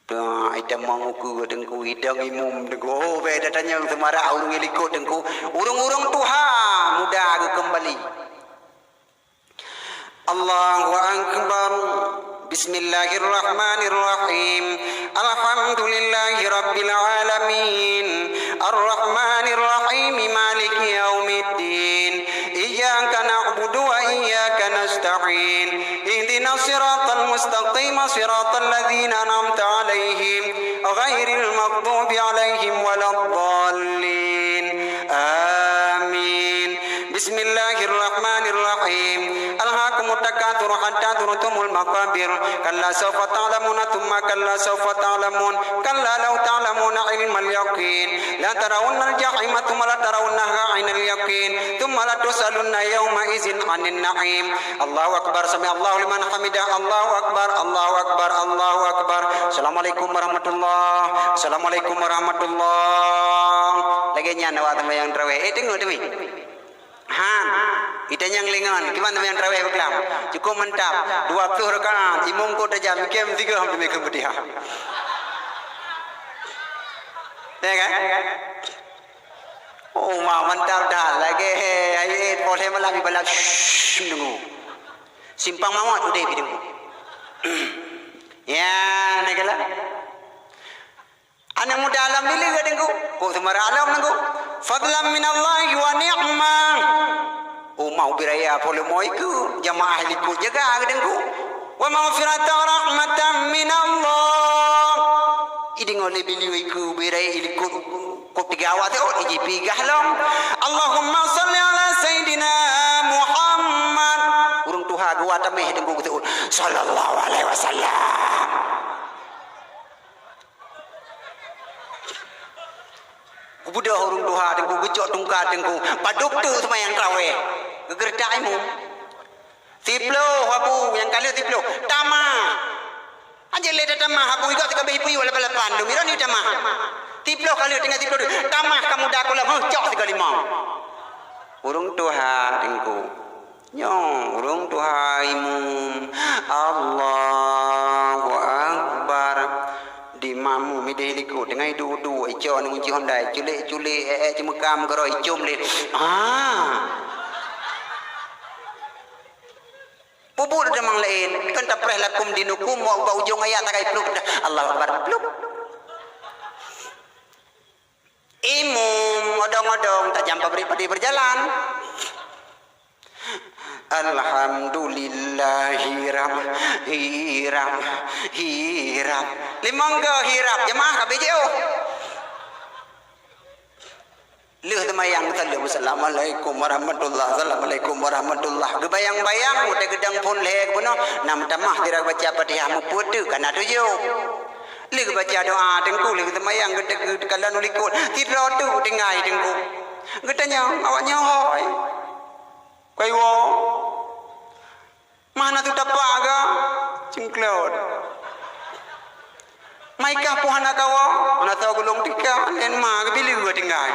Nah, itamong ukeue teungku, idong imum teungku. Oh, beda tanyong seumarak ureueng likot teungku. Ureueng-ureueng tuha muda geukeumbali. Allahu Akbar. Bismillahirrahmanirrahim. Alhamdulillahi Rabbil Alamin. Arrahmanirrahim. Maliki Yaumiddin. Iyyaka na'budu wa iyyaka nasta'in. Ihdinas siratal mustaqim, siratal ladzina an'amta 'alaihim, ghairil maghdubi 'alaihim waladdallin. Amin. Bismillahirrahmanirrahim. Alhaakumut takatsur hatta zurtumul maqabir. Kalla sawfa ta'lamuna tsumma kalla sawfa ta'lamun. Kalla law ta'lamuna 'ilmal yaqin. La tarawunnal jahima tsumma la tarawunnaha 'ainal yaqin. Tsumma la tus'alunna yauma idzin 'anin na'im. Allahu Akbar, sami Allahu liman hamidah. Allahu Akbar, Allahu Akbar, Allahu Akbar. Assalamualaikum warahmatullah. Assalamualaikum warahmatullah. Lagèe nyan awak seumayang traweh. Eh, teungoh teumi. Han. Itanyong lé ngon, kiban seumayang traweh beuklam. Cukup mantap. Dua ploh rakaat, imum kok tajam, ikem tiga hampir meukeumeudiah. Ya kan? Oh, ma mantap dah. Lagèe hai poh lhèe malam ibalat shh, deungoe. Simpang Mawat udép deungoe. Ya, nak kala. Aneuk muda alhamdulillah deungoe. Kok seumarak alhamdulillah. Fadlan minallahi wa ni'mah. Oh, mau biraya polomo iku jamaah likot jaga deungoe. Wa maghfiratan rahmatan minallah. Idingoe lé binieu iku biraya likot. Kok tiga awak teuôt, iji pigah lom. Allahumma shalli ala Sayyidina Muhammad. Ureueng tuha geuwa tameh teungku teuôt. Sallallahu alaihi wasallam. Geubeudôh ureueng tuha teungku, geucok tungka teungku. Padub teuk seumayang traweh. Geugeureutak imum. Siploh abu nyang ka lheueh siploh. Tamah. Anjay lé tatamah abu iga tiga belas ibu lapan lapan dum ira ni tamah. Siploh ka lheueh tinggai siploh dum. Tamah kamu dah kulam huh cok tiga lima. Ureueng tuha teungku. Nyoe ureueng tuha imum. Allahu Akbar. Di makmum ideh likot teungai duek-duek ico ngon cihom dai culek-culek eh eh ceumeuka meukeurok icom lé. Ah. Peubuet teumang laén, kan tapreh lakum dinukum, wak bak ujong ayat takai pluk dah. Allahu Akbar, pluk. Imum odong-odong tajam pabrik padi berjalan. Alhamdulillah, hirab, hirab, hirab. Limong go hirab, jemaah ka bijeu. Lheueh seumayang, salam, "Assalamualaikum warahmatullah, assalamualaikum warahmatullah." Geubayang-bayang, watèe geudong phôn lhèe geubunoe, na meutamah sira baca Fatihah, mupeue teuk ka na tujoh. Lheueh geubaca doa teungku, lheueh seumayang, geuteuk-, geuteuk kalon u likot, sidroe teuk tinggai teungku. Geutanyong, awak nyoe hôi. Kai woe. Mah na teuh tapak ga, cengklot. Mai kah poh hana kawoe, hana soe gulong tika, laén ma geubileue tinggai.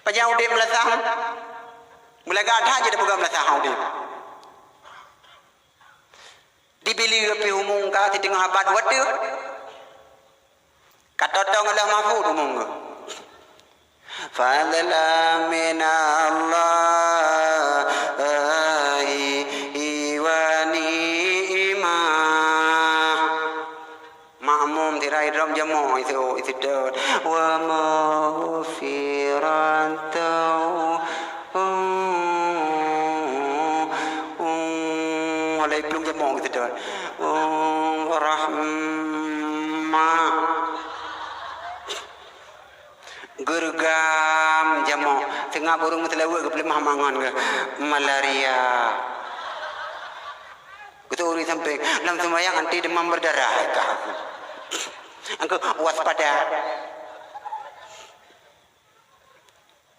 Pajan udép meulasah? Meulaga that jeuet tapeugah meulasah udép. Dibileue pih umong ka siteungoh abad watèe. Ka totong Allah Mahfud umong geuh. Fadlan minallahi wa ni'mah. Makmum sira idrom jamoe itu, itu dot. Wa maghfiratan. Walai plueng jamoe gitu dah. Rahmah. Geureugang jamoe. Seungab ureueng meuseulaweuet geupeuleumah mangon geuh. Malaria. Geuturi sampéng. Lam seumayang anti demam berdarah. Angka waspada.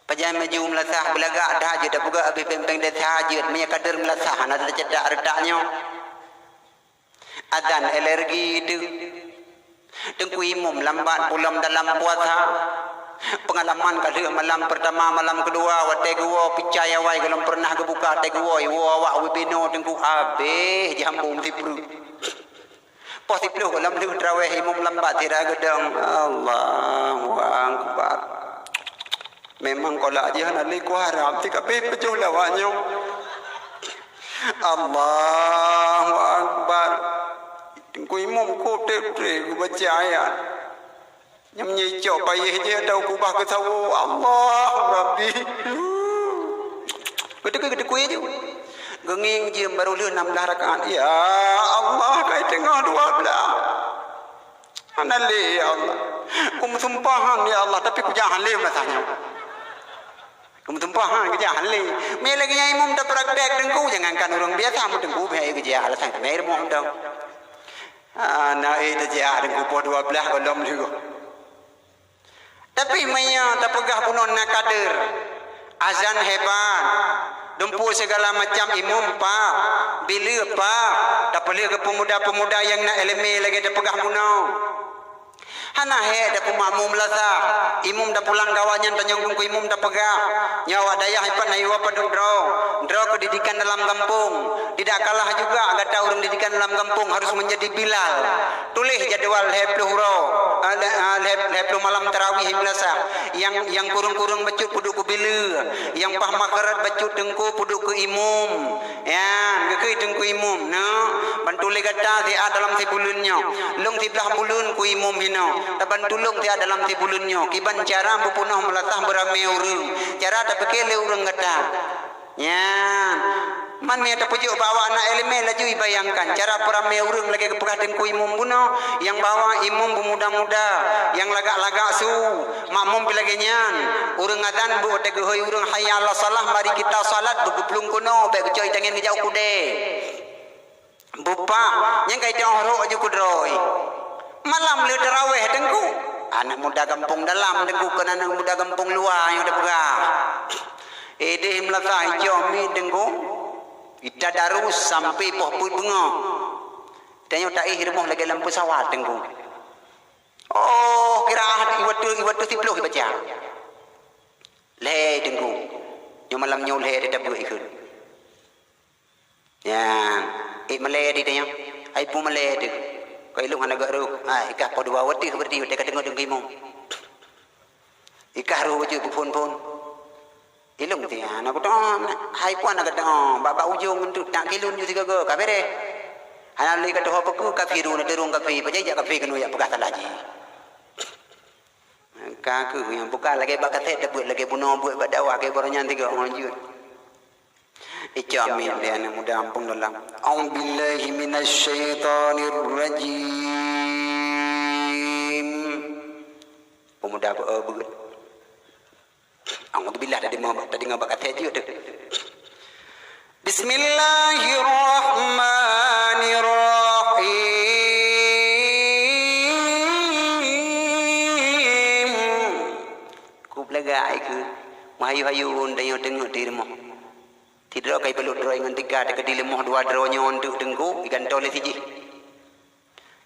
Pajan maju meulasah, beulagak that jeuet, tapeugah abéh péng-péng desya jeuet, meunyo ka deuh meulasah, hana teucetak reutak nyoe. Azan alergi teuh. Teungku Imum lambat pulang dalam puasa. Peungalaman ka lheueh malam peurtama, malam keudua, watèe geuwoe picai awai gohlom peureunah geubuka, watèe geuwoe, iwoe awak wibino teungku abéh jambum sipreuk. Poh siplôh gohlom lheueh trawéh imum lambat sira geudong, "Allahu Akbar." Memang kolak jih hana lé kuharap, tika pih peujoh lawak nyoe. "Allahu Akbar." Teungku imum kop trép-trép geubaca ayat. Nyang meunyoe icok payéh jih atau kubah keu sawo, Allah Rabbi. Geuteukui, geuteukui ju. Geungieng jeuem barô lheueh nam blaih rakaat. Ya Allah, kai teungoh dua blaih. Hana lé, ya Allah. Kumeusumpahan, ya Allah, tapi kujak han lé masa nyoe. Kumeusumpahan, kujak han lé. Mé lagèe nyan imum tapraktek teungku, jangankan ureueng biasa, meuteungku bèk kujak alasan mé rumoh mantong. Ah, na eh teujiak teungku poh dua blaih gohlom lheueh. Tapi meunyoe tapeugah bunoe na kader, azan hebat, dumpeue sigala macam imum pah, bileue pah, tapeuleueh keu peumuda-peumuda nyang na ileumèe lagèe tapeugah bunoe. Hana hék tapeumakmu meulasah, imum tapulang keu awaknyan tanyong teungku imum tapeugah, nyoe awak dayah ipat na iwa padub droe, droe keu didikan dalam gampông. Tidak kalah juga gata ureueng didikan dalam gampông harus menjadi bilal. Tuléh jadwal lhèe ploh uroe, eh, lhèe, eh, lhèe, lhèe ploh malam tarawih meulasah. Nyang, nyang kureueng-kureueng bacut peuduek keu bileue, nyang paih makharat bacut teungku peuduek keu imum. Nyan, geukheun teungku imum, nyoe, bantu lé gata siat dalam sibuleuen nyoe. Lôn siblaih buleuen keu imum hinoe. Tabantu lôn siat dalam sibuleuen nyoe. Kiban cara beupeunoh meulasah beuramé ureueng. Cara tapike lé ureueng gata. Nyan. Man meunyo tapeujok bak awak na ileumèe laju ibayangkan cara peuramé ureueng lagèe geupeugah teungku imum bunoe, nyang bahwa imum beumuda-muda, nyang lagak-lagak su, makmum pih lagèe nyan. Ureueng azan beuh watèe geuhôi ureueng hayya 'alas shalah, mari kita salat, beugeuplueng keunoe, bèk geucok itangen geujak u keudè. Bupah, nyang kai teungoh rhot aju keudroe. Malam lheueh tarawih teungku. Aneuk muda gampông dalam teungku, kon aneuk muda gampông luwa nyang tapeugah. Idéh meulasah icok miet teungku. Itadarus sampoe poh peuet beungoh. Tanyoe taéh rumoh lagèe lam peusawat teungku. Oh, qiraah iwat tu, iwat tu siplôh ibaca. Lhèe teungku. Nyoe malam nyoe lhèe teutabeuet ikheun. Nyan, ék malèe di tanyoe. Ai peue malèe teuh. Keu ilôn hana gak rôh. Ai kah poh dua watèe berarti watèe ka teungoh deungon imum. Ikah rôh bacut beuphôn-phôn. Ilôn tian aku tong, hai puan agak tong, bak-bak ujong tu tak kilun ju sigoe-goe ka bereh. Hana lé ka tuho peue ka firu na turun kafe, pajan jak kafe keunoe jak peugah salah jih. Ka kheueh nyang buka lagèe bak kaset teubeuet, lagèe bunoe beuet bak dakwah, lagèe baroe nyan tiga ngon jeuet. Ica amin lé aneuk muda ampôn dalam. A'udzubillahi minasyaitonirrajim. Pemuda beu-, beuet. A'udzubillah, tadi mau, tadi ngabak kaset jeuet tu. Bismillahirrahmanirrahim. Kup lagak ai keu meuhayu-hayu ôn tanyoe teungeut di rumoh. Sidroe kai balot droe ngon tika teukeudi leumoh dua droe nyoe eunteuk teungku, igantoe lé sijih.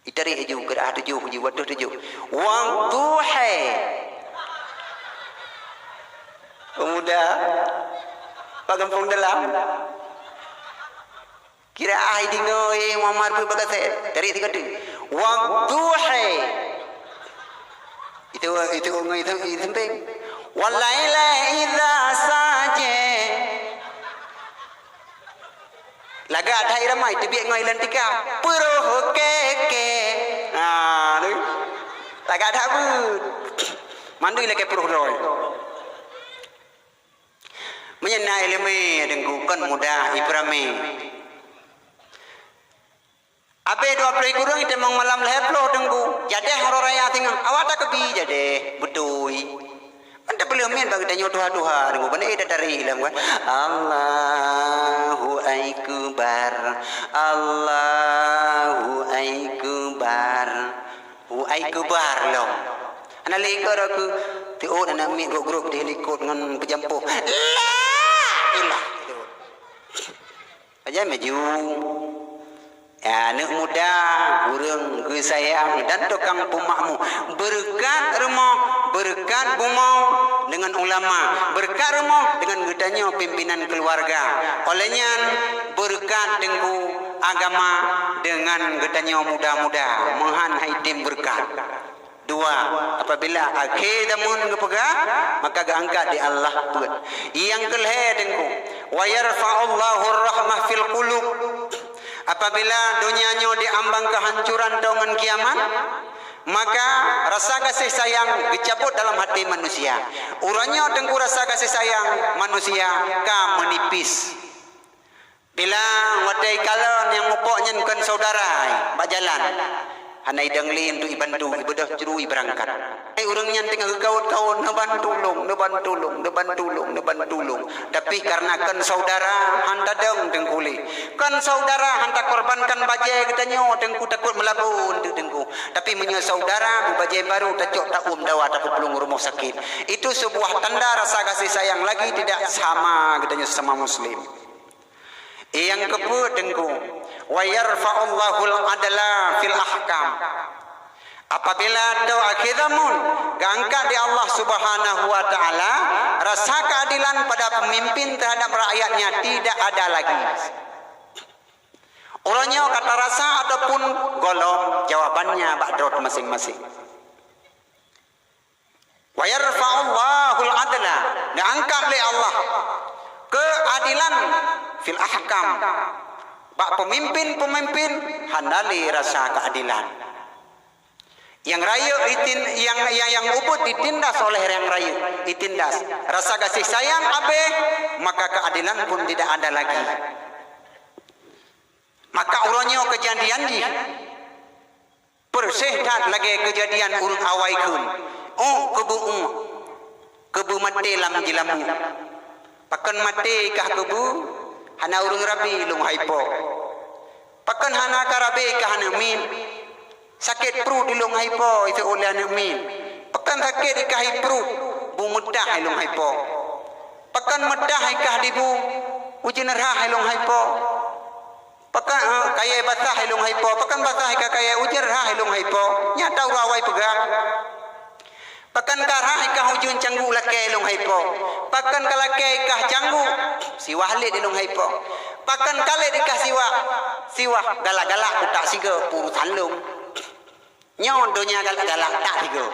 Itarék laju keu arah tujoh, laju watèe tujoh. Wadduha. Pemuda. Bak gampông dalam. Kira ai deungoe, eh, Muhammad pun bagaséh. Tarék sigoe teuk. Wadduha. Itu, itu, itu, itu sempeng. Wal laili idza saja. Lagak that ramai teubiet ngon ilan tika. Peuroh keke. Ha, tu. Lagak that beut. Mandui lakèe peuroh droe. Meunyan na ileumèe deungku kon muda ipeurame. Abéh dua ploh ikureueng itamong malam lhèe ploh deungku. Jadeh uroe raya singoh. Awak takeubi jadeh. Beutôi. Mantap peuleuh miet bak geutanyoe tuha-tuha deungoe, bak na, eh, tatari lom kan. Allahu Akbar, Allahu Akbar, Allahu Akbar lom. Hana lé keu, teuôt aneuk miet grup-grup di likot ngon peujampoh. La ilah. Pajan maju. Ya, aneuk muda, ureueng geusayang dan tukang peumakmu. Beureukat rumoh, beureukat bumoe deungon ulama, beureukat rumoh deungon geutanyoe pimpinan keuluwarga. Óh lheueh nyan, beureukat teungku agama deungon geutanyoe muda-muda. Meuhan hai tem beureukat. Dua, apabila akhé zaman geupeugah, maka geuangkat di Allah peuet. Nyang keulhèe teungku, wa yarfa'ullahu rahmah fil qulub. Apabila donya nyoe diambang keuhancuran atau ngon kiamat, maka rasa gaséh sayang geucabot dalam hati manusia. Uroe nyoe teungku rasa gaséh sayang manusia ka meunipis. Bila watèe kalon nyang mupok nyan kon saudara bak jalan, hana idong lé untuk ibantu, ibeudôh jru ibeurangkat. Hai ureueng nyan teungoh geukaot-kaot, neuban tulông, neuban tulông, neuban tulông, neuban tulông. Tapi kareuna kon saudara, han tadong teungku lé. Kon saudara, han takorbankan bajèe geutanyoe teungku, takot meulabô teungku. Tapi meunyoe saudara, beu bajèe barô, tacok, taôm dawa, tapeuplueng rumoh sakét. Itu sebuah tanda rasa kasih sayang lagi tidak sama geutanyoe sesama muslim. Nyang keupeuet teungku, wa yarfa'ullahul adla fil ahkam. Apabila atau akhir zaman, geuangkat di Allah Subhanahu wa Ta'ala, rasa keadilan pada pemimpin terhadap rakyatnya tidak ada lagi. Uroe nyoe ka tarasa ataupun gohlom, jawabannya bak droe masing-masing. Wa yarfa'ullahul adla, geuangkat lé Allah keuadilan fil ahkam. Bak peumimpin-peumimpin hana lé rasa keuadilan. Nyang rayeuk itin-, nyang, nyang, nyang ubit ditindas oleh nyang rayeuk, itindas. Rasa gaséh sayang abéh, maka keuadilan pun tidak ada lagi. Maka uroe nyoe keujadian jih. Peureséh that lagèe keujadian ureueng awai kheun, ôk keubeue ôk, keubeue maté lam jilamu. Pakon maté kah keubeue, hana ureueng rabe lôn hai po. Pakon hana ka rabe kah aneuk miet, sakét pruet lôn hai po, iseuôt lé aneuk miet. Pakon sakét kah i pruet, bu meutah lôn hai po. Pakon meutah kah di bu, ujeuen rhah lôn hai po. Pakon, eh, kayèe basah ilôn hai po, pakon basah ka kayèe ujeuen rhah ilôn hai po. Nyata ureueng awai peugah. Pakon ka rhah kah ujeuen cangguek lakèe ilôn hai po. Pakon ka lakèe kah cangguek siwah lét ilôn hai po. Pakon ka lét kah siwah, siwah galak-galak kutak sigoe peurusan lôn. Nyoe donya galak-galak tak sigoe.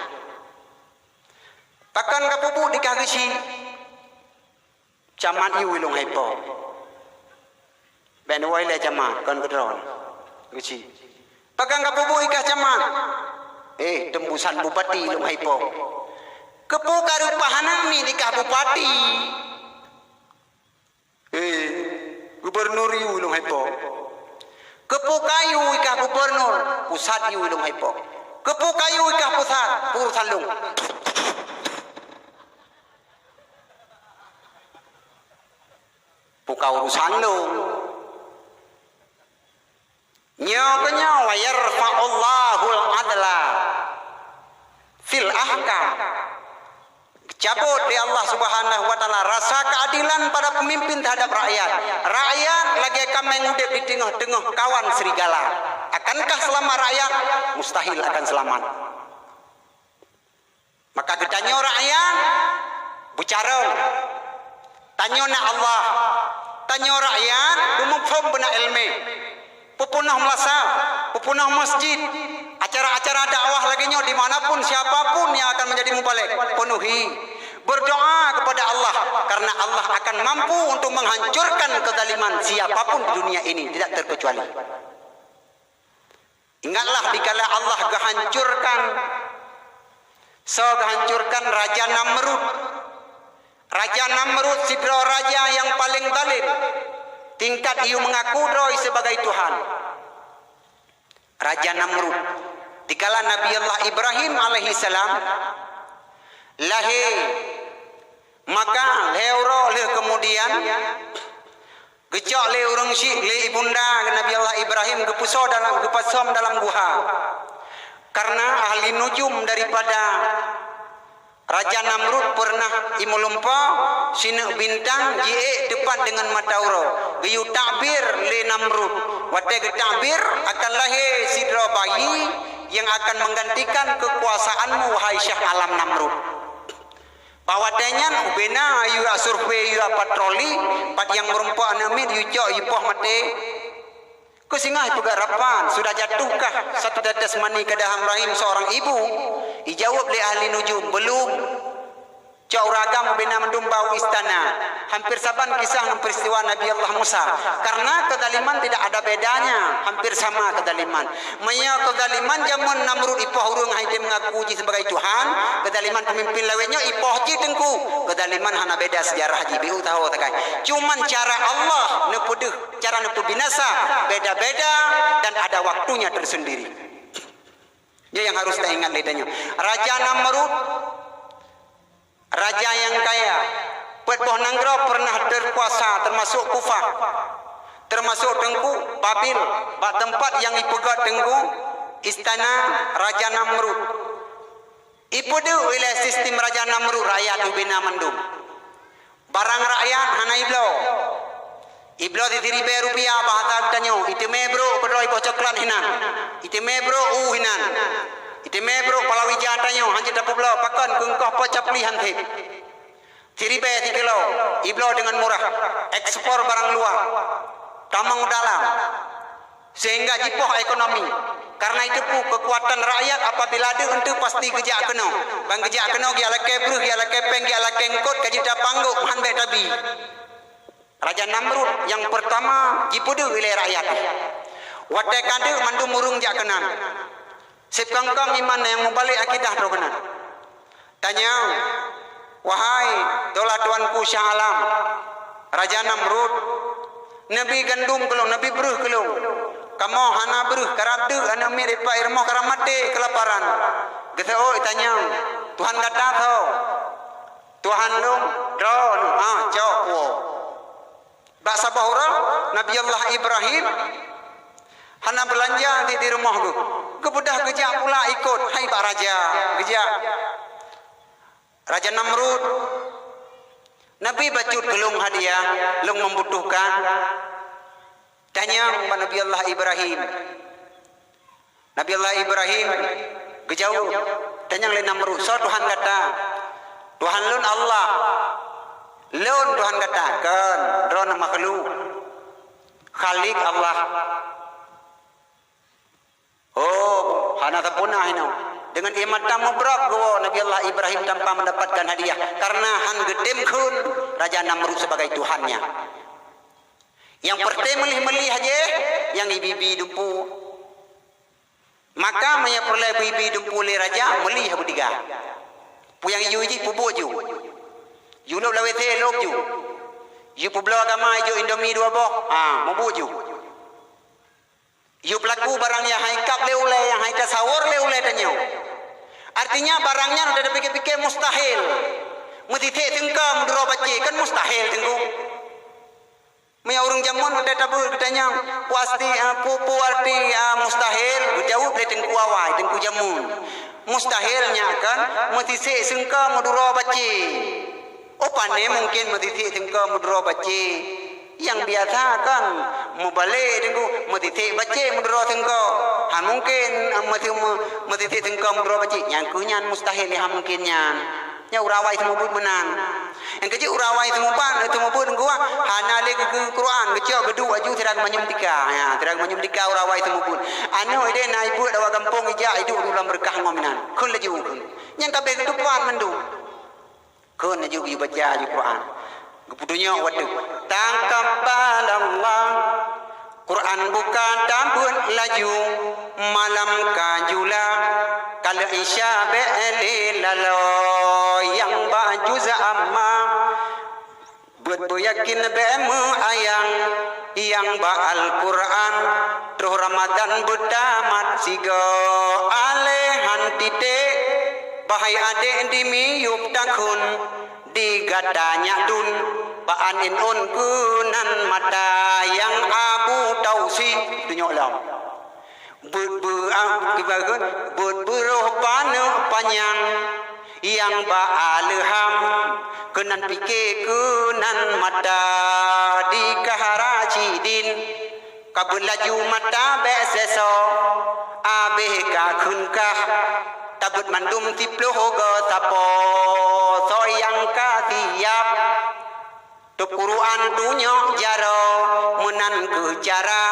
Pakon ka peubuet kah geuchik. Camat yue ilôn hai po. Bèk neuwoe lé camat, kon keudroe. Geuchik. Pakon ka peubuet kah camat? Eh, teumbusan bupati ilôn hai po. Keupeue ka reupah aneuk miet ikah bupati? Eh, gubernur yue lôn hai po. Keupeue ka yue ikah gubernur? Pusat yue lôn hai po. Keupeue ka yue ikah pusat? Urusan lôn. Peue ka urusan lôn? Nyoe keuh nyoe, "Wa yarfa'ullahul adla fil ahkam." Cabot lé Allah Subhanahu wa Taala rasa keadilan pada pemimpin terhadap rakyat. Rakyat lagèe kaméng udép di teungoh-teungoh kawan serigala. Akankah selamat rakyat? Mustahil akan selamat. Maka geutanyoe rakyat beucarông. Tanyoe na Allah. Tanyoe rakyat beumuphom beuna iéleumé. Peupeunoh meulasah, peupeunoh masjid, acara-acara dakwah lagèe nyoe di mana pun, siapa pun yang akan menjadi mubalig, penuhi. Berdoa kepada Allah, karena Allah akan mampu untuk menghancurkan kezaliman siapa pun di dunia ini, tidak terkecuali. Ingatlah dikala Allah geuhancurkan, soe geuhancurkan? Raja Namrud. Raja Namrud sidroe raja nyang paleng zalim, tingkat yue meungaku droe sibagai Tuhan. Raja Namrud. Dikala Nabi Allah Ibrahim alaihissalam lahé, maka lhèe uroe lheueh keumudian, geucok lé ureuëng syiek, lé ibunda Nabi Allah Ibrahim, geupeusoe dalam, geupeusom dalam guha. Karena ahli nujum daripada Raja Namrud peureunah imeulumpoe sineuk bintang jiék teupat deungon mata uroe. Geuyue takbir lé Namrud. Watée geutakbir, akan lahé sidroe bayi nyang akan menggantikan keukuasaanmu, wahai Syah Alam Namrud. Bak watée nyan, ubena yue survei, yue patroli, pat nyang meureumpok aneuk miet, yue cok, yue poh maté. Keu singoh ipeugah rapan, sudah jatuhkah satu tetes mani ke dalam rahim seorang ibu? Ijaweueb lé ahli nujum, "Belum." Cok ureuëng agam ubena mandum bak istana. Hampir saban kisah ngon peristiwa Nabi Allah Musa. Karena kezaliman tidak ada bedanya, hampir sama kezaliman. Meunyoe kezaliman jameun Namrud ipoh ureuëng han jitem mengaku jih sebagai Tuhan, kezaliman pemimpin lawét nyoe ipoh jih teungku, kezaliman hana beda sejarah jih, biu tahu takai. Cuman cara Allah neupeudeuh, cara neupeubinasa beda-beda dan ada waktunya tersendiri. Nyoe nyang harus taingat lé tanyoe. Raja Namrud, raja nyang kaya, peuet boh nanggroe peureunah teukuasa, teumasok Kufah, teumasok teungku Babil, bak teumpat nyang ipeugét teungku istana Raja Namrud. Ipeudeuh ilée sistem Raja Namrud rakyat ubena mandum. Barang rakyat hana ibloe. Ibloe siribée rupiah bahasa geutanyoe, iteumé brok keudroe iboh coklat hinan. Iteumé brok u hinan. Iteumé brok palawija tanyoe, han jeuet tapeubloe, pakon keu engkoh po capli han seb. Siribée sikilo, ibloe deungon murah, ekspor barang luwa, tamong u dalam. Sehingga jipoh ekonomi. Karena itu pu kekuatan rakyat apabila deuh eunteuk pasti geujak keunoe. Ban geujak keunoe geujak lakée breuh, geujak lakée péng, geujak lakée eungkot, ka jeuet tapanggok, han bék tabi. Raja Namrud nyang peurtama jipeudeuh ilée rakyat. Watée ka deuh mandum ureuëng jak keunan. Seb kong-kong iman nyang mubalek akidah droe keunan. Tanyong, wahai dolah tuanku Syah Alam, Raja Namrud, neubi gandum keu lôn, neubi breuh keu lôn. Kamoe hana breuh, karab deuek aneuk miet ipak i rumoh, karab maté keulaparan. Geuseuôt tanyong, Tuhan gata soe? Tuhan lôn, droeneuh, ah, cok woe. Bak saboh uroe, Nabi Allah Ibrahim hana beulanja di, di rumoh geuh. Geubeudôh geujak pula ikot, hai bak raja, geujak. Raja Namrud, neubi bacut keu lôn hadiah, lôn membutuhkan. Tanyong bak Nabi Allah Ibrahim. Nabi Allah Ibrahim geujaweueb, tanyong lé Namrud, "Soe Tuhan gata?" "Tuhan lôn Allah." "Lôn Tuhan gata?" "Kon, droeneuh makhluk. Khalik Allah." Oh, hana sapeue na inoe. Deungon ié mata mubrok geuwoe Nabi Allah Ibrahim tanpa mendapatkan hadiah, karena han geutem kheun Raja Namrud sebagai tuhannya. Nyang peureté meulih-meulih aja, nyang ibi-bi dumpu. Maka meunyoe peureulée ibi-bi dumpu lé raja, meulih beudiga. Peue nyang ijok jih, peubuet ju. Ju lôb lam WC, lôb ju. Ju peubloe agama, ijok Indomie dua boh, ha, mubuet ju. Ju peulaku barang nyang han ikab lé ulèe, nyang han itasawor lé ulèe tanyoe. Artinya, barang nyan, watèe tapike-pike, mustahil. Meusisek seungko meuduro bacé, kan mustahil, Teungku. Meunyoe ureueng jameun watèe tabeuet geutanyoe, peue arti, eh, peue, peue arti, eh, mustahil? Geujaweueb lé Teungku awai, Teungku jameun. Mustahil nyan kan meusisek seungko meuduro bacé. Oh, pane mungken meusisek seungko meuduro bacé. Nyang biasa kan meubalek Teungku, meusisek bacé meuduro seungko. Han mungken, eh, meusi-, meu-, meusisek seungko meuduro bacé. Nyang keu nyan mustahil, han mungken nyan. Nyan ureueng awai seumeubeuet meunan. Nyang keujeuet ureueng awai seumeubeuet, seumeubeuet Teungku, hana lé geukheun Quran, geucok geuduek laju sidroe manyum tika. Ya, sidroe manyum tika ureueng awai seumeubeuet. Aneuk idéh na ibeuet awak gampông ijak iduek di ulam beureukat ngon meunan. Kheun laju kheun. Nyan ka abéh geuteupat mandum. Kheun laju geuyue baca laju Quran. Geupeutunyok watèe. Taqabbalallah. Quran buka tabeuet laju, malam ka jula, ka lheueh Isya bèk lé laloe, nyang bak juz Amma. Beuet beuyakin bèk meuayang, nyang bak Al-Quran, troh Ramadan beutamat sigoe, aléh han titék, bah hai adék di miyueb takheun. Di gata nyak dun, bak aneuk ôn keunan mata nyang Abu Tausi tunyok lom. Beuet beu-, ah, kiban kheun, beuet beuroh paneuk panyang, nyang bak aleuham, keunan pike keunan mata di kahara sidin. Ka beuet laju mata bèk sesoe, abéh ka kheun kah, tabeuet mandum siploh goe sapo, soe nyang ka siap. Tôb Quran tunyok jaroe, meunan kheueh cara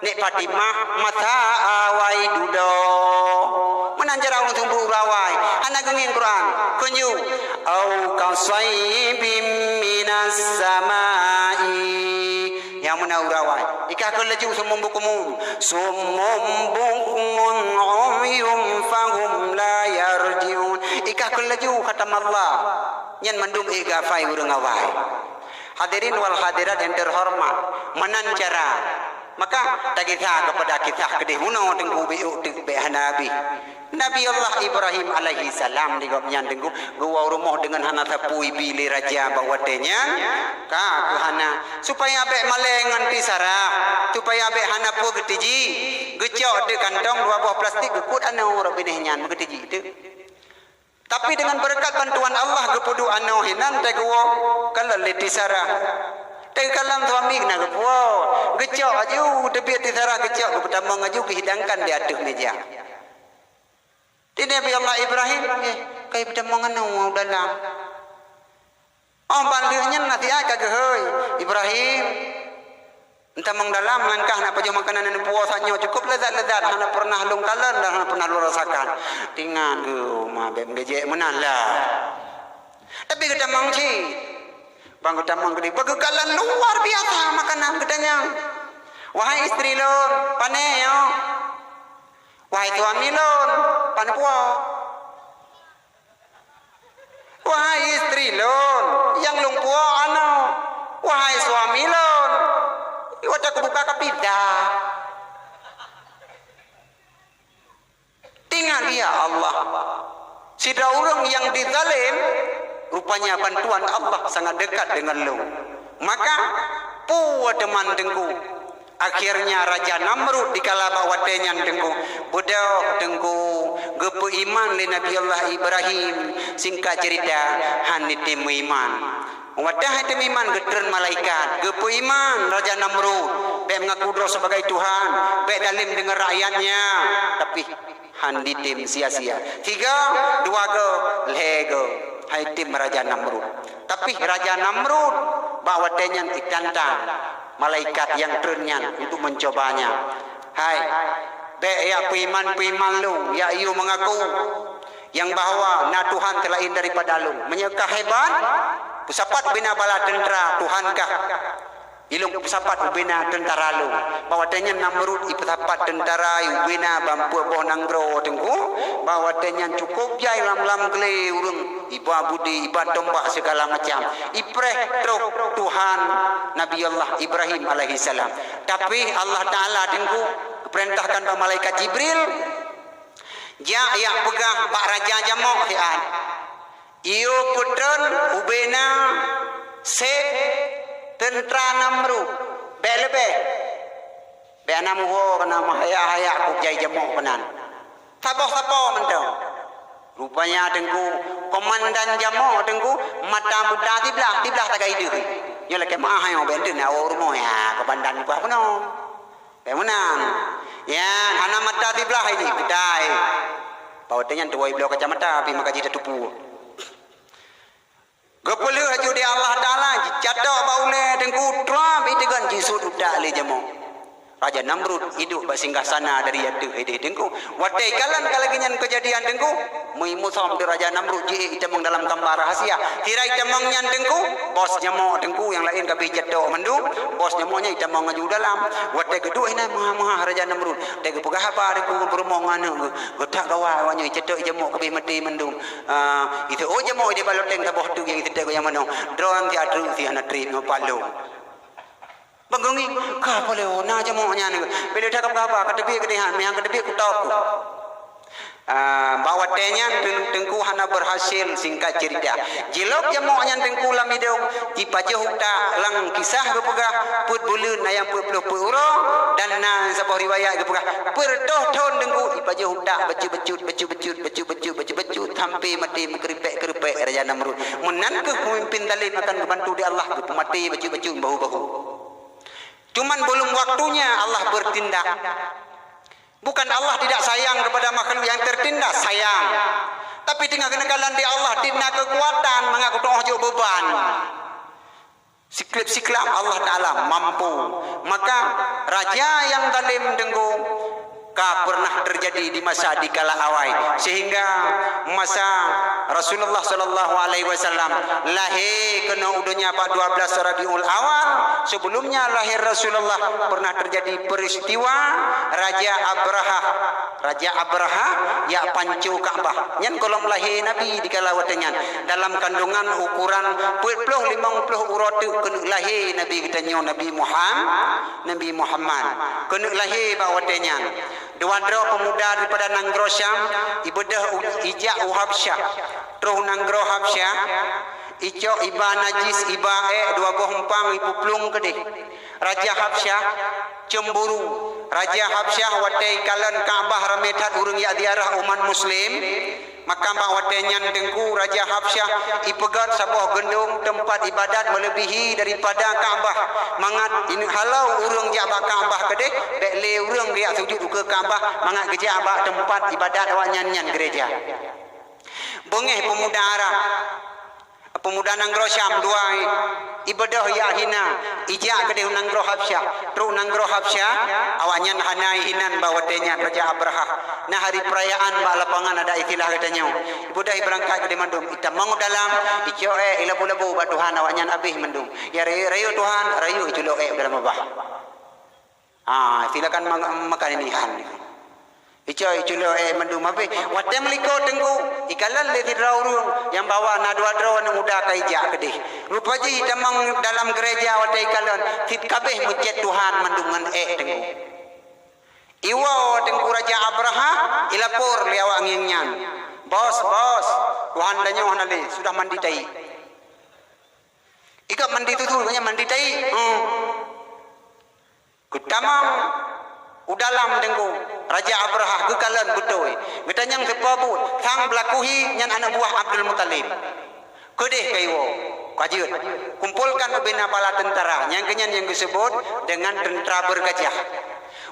Nék Fatimah masa awai dudoe. Meunan cara ureueng seumeubeuet ureueng awai, hana geungieng Quran. Kheun ju, "Au kasayyibim minas samai." Nyang meunan ureueng awai. Ikah kheun laju summum bukmun. Summum bukmun umyun fahum la yarji'un. Ikah kheun laju khatam Allah. Nyan mandum ék geuhafai ureueng awai. Hadirin wal hadirat yang terhormat, meunan cara. Maka, tagisa keupada kisah keudéh bunoe Teungku, bèk ôk teuk bèk hana habéh. Nabi Allah Ibrahim alaihi salam di gobnyan Teungku, geuwoe rumoh deungon hana sapeue ibi lé raja bak watèe nyan, ka keuh hana, supaya bèk malèe ngon ti Sarah, supaya bèk hana peue geutiji, geucok di kantong dua boh plastik geukut aneuk rot binéh nyan meugeutiji teuk. Tapi deungon beureukat bantuan Allah geupeuduek aneuk hinan teuh geuwoe kalon lé ti Sarah. Teuh kalon suami na geupuwoe, geucok aju teubiet ti Sarah geucok geupeutamong aju geuhidangkan di ateueh meja. Di Nabi Allah Ibrahim, eh, kai peutamong aneuk u dalam. Oh, ban lheueh nyan nasihat ka geuhôi, "Ibrahim, eutamong dalam, langkah na pajoh makanan nyang neupuwoe saat nyoe cukôp leuzat-leuzat, hana peureunah lôn kalon dan hana peureunah lôn rasakan." Tingat geuh, ma bèk meugejek meunan lah. Tapi geutamong cit. Ban geutamong keudéh, bak geukalon luar biasa makanan geutanyong. "Wahai istri lôn, pane nyoe?" "Wahai suami lôn, pane puwoe?" "Wahai istri lôn, nyang lôn puwoe aneuk. Wahai suami lôn, watèe kubuka ka pida." Tingat, ya Allah, sidroe ureueng nyang dizalém, rupanya bantuan Allah sangat dekat deungon lôn. Maka, peue teuma Teungku? Akhirnya Raja Namrud dikala bak watèe nyan Teungku, beudôh Teungku, geupeuiman lé Nabi Allah Ibrahim, singkat cerita, han jitem meuiman. Watèe han jitem meuiman geutreun malaikat, geupeuiman Raja Namrud, bèk meungaku droe sebagai Tuhan, bèk zalém deungon rakyatnya, tapi han jitem sia-sia. Tiga, dua goe, lhèe goe, han jitem Raja Namrud. Tapi Raja Namrud bak watèe nyan jitantang malaikat nyang treun nyan untuk mencobanya. "Hai, bèk jak peuiman-peuiman lôn, jak yue meungaku nyang bahwa na Tuhan seulaén daripada lôn. Meunyoe kah hebat, peusapat bina bala teuntra Tuhan kah." Ilôn peusapat ubena teuntara lôn. Bak watée nyan Namrud ipeusapat teuntara ubena ban peuet boh nanggroe teungku. Bak watée nyan cukôp jai lam-lam glé ureuëng iba budi, iba tombak sigala macam. Ipreh troh Tuhan Nabi Allah Ibrahim alaihissalam. Tapi Allah Taala teungku geupeurintahkan bak malaikat Jibril, "Jak, jak peugah bak raja jamok siat, 'Yue peutreun ubena séb teuntara Namrud, bék leubeh. Bék hana muho keunan, meuhayak-hayak kujai jamok keunan. Saboh sapo mantong.'" Rupanya teungku, komandan jamok teungku, mata buta siblah, siblah tagai deuh. Nyoe lakée meuáh nyoe, bék teun awak rumoh, ya, komandan peue peunoh. Bék meunan. Ya, hana mata siblah ini, geutai. Bak watée nyan tuwoe bloe kacamata, pih maka jih tatupu. Geupeulheueh laju di Allah Taala, jicatok bak ulée teungku, trab iteugon jisuet utak lé jamok. Raja Namrud iduek bak singgah sana dari ateueh idéh teungku. Watée ikalon ka lagée nyan keujadian teungku, meuimusom di Raja Namrud jiék itamong dalam kamba rahasia. Sira itamong nyan teungku, bos jamok teungku nyang laén ka beh jatok mandum, bos jamok nyan itamong laju dalam. Watée geuduek inan meuha-meuha Raja Namrud, watée geupeugah haba teungku ngon peurumoh ngon aneuk geuh, geutak gawa awaknyan icatok jamok ka beh maté mandum. Ah, itu oh jamok di baloteng saboh tu nyang iseutôt nyang manoe. Droe si atreuk si hana treb ngon palong. Bang Gungi, ka pale oh, na jamok nyan. Bila dah ka haba, ka teubiet keudeh han, meuhan ka teubiet kutok ku. Ah, bak watée nyan teung-, teungku hana berhasil, singkat cerita. Jilok jamok nyan teungku lam idong, jipajoh utak, lam kisah geupeugah, peuet buleuen na nyang peuet ploh peuet uroe, dan na saboh riwayat geupeugah, peureutôh thon teungku, jipajoh utak, bacut-bacut, bacut-bacut, bacut-bacut, bacut-bacut, sampai maté meukeuripek-keuripek Raja Namrud. Meunan kheueh peumimpin zalim akan geubantu di Allah, geupeumaté bacut-bacut bahu-bahu. Cuman belum waktunya Allah bertindak. Bukan Allah tidak sayang kepada makhluk yang tertindas, sayang. Tapi teungoh geuneuk kalon di Allah, di na keukuatan mangat kutoh jok beuban. Siklab-siklab Allah Taala mampu. Maka raja nyang zalim teungku ka pernah terjadi di masa dikala awai, sehingga masa Rasulullah sallallahu alaihi wasallam lahé keunoe u donya bak dua belas Rabiul Awal, sebelumnya lahir Rasulullah pernah terjadi peristiwa Raja Abrahah. Raja Abrahah jak panco Ka'bah. Nyan gohlom lahé Nabi dikala watée nyan. Dalam kandungan ukuran peuet ploh limong ploh uroe teuk keuneuk lahé Nabi geutanyoe, Nabi Muham-, Nabi Muhammad. Keuneuk lahé bak watée nyan. Dua droe peumuda daripada nanggroe Syam, ibeudôh u-, ijak u Habsyah. Troh nanggroe Habsyah, icok iba najis, iba ék, dua boh umpang, ipeuplueng keudeh. Raja Habsyah cemburu. Raja Habsyah watée ikalon Ka'bah ramé that ureuëng jak ziarah umat muslim, maka bak watée nyan teungku Raja Habsyah ipeugét saboh geundong teumpat ibadat meuleubèhi daripada Ka'bah, mangat ineuk halo ureuëng jak bak Ka'bah keudeh, bék lé ureuëng geujak sujut ukeue Ka'bah, mangat geujak bak teumpat ibadat awaknyan nyan gereja. Beungéh peumuda Arab, peumuda nanggroe Syam dua, ibeudôh jak hina, ijak keudeh u nanggroe Habsyah. Trok nanggroe Habsyah, awaknyan hana ihinan bak watée nyan Raja Abrahah. Na hari peurayaan bak lapangan adat istilah geutanyoe. Ibeudôh ibeurangkat keudeh mandum, itamong u dalam, icok ék, ilabu-labu bak Tuhan awaknyan abéh mandum. Ya rayeuk-rayeuk Tuhan, rayeuk iculok ék u dalam babah. Ah, silakan ma-, makan ini han. Ica iculok ék mandum habéh. Watée meulikot teungku, ikalon lé sidroe ureuëng nyang bahwa na dua droe aneuk muda ka ijak keudeh. Rupa jih itamong dalam gereja watée ikalon, cit kabéh meucét Tuhan mandum ngon ék teungku. Iwoe teungku Raja Abrahah, ilapor lé awak ngieng nyan. "Bos, bos, Tuhan tanyoe hana lé, sudah mandi tai." Ikot mandi tutu, gobnyan mandi tai. Hmm. Geutamong u dalam teungku, Raja Abrahah geukalon beutôi. Geutanyong sipa buet, sang beulaku hi nyan aneuk buah Abdul Muthalib. Keudeh ka iwoe, ka jeuet. Kumpolkan ubena bala teuntara, nyang keunyan nyang geuseubut deungon teuntara beurgajah.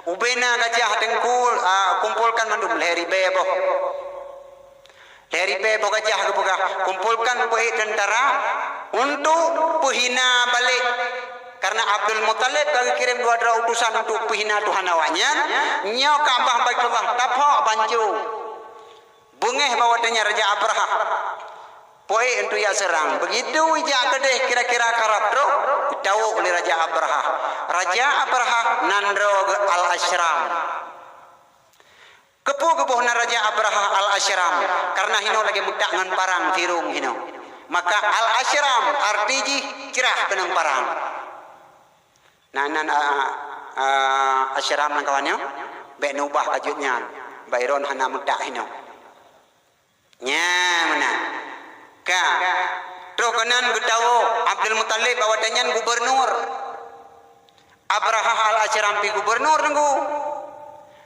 Ubena gajah teungku, a, kumpolkan mandum lhée ribée boh. Lhée ribée boh gajah geupeugah, "Kumpolkan peuék teuntara untuk peuhina balek." Karena Abdul Muthalib ka geukirém dua droe utusan untuk peuhina Tuhan awaknyan, nyoe Ka'bah Baitullah taphok banco. Beungéh bak watée nyan Raja Abrahah. Poe untuk jak seurang. Begitu ijak keudeh kira-kira karab troh, geutawök lé Raja Abrahah. Raja Abrahah nan droe geuh Al-Asyram. Keupeue geuboh nan Raja Abrahah Al-Asyram? Karena hinoe lagée meutak ngon parang sirông hinoe. Maka Al-Asyram arti jih crah keunong parang. Nah, nan, a, a, Asyram lam kawan nyoe, bék neubah ka jeuet nyan. Bak droen hana meutak hinoe. Nyan meunan. Ka. Troh keunan geutawök Abdul Muthalib bak watée nyan gubernur. Abrahah Al-Asyram pih gubernur teungku.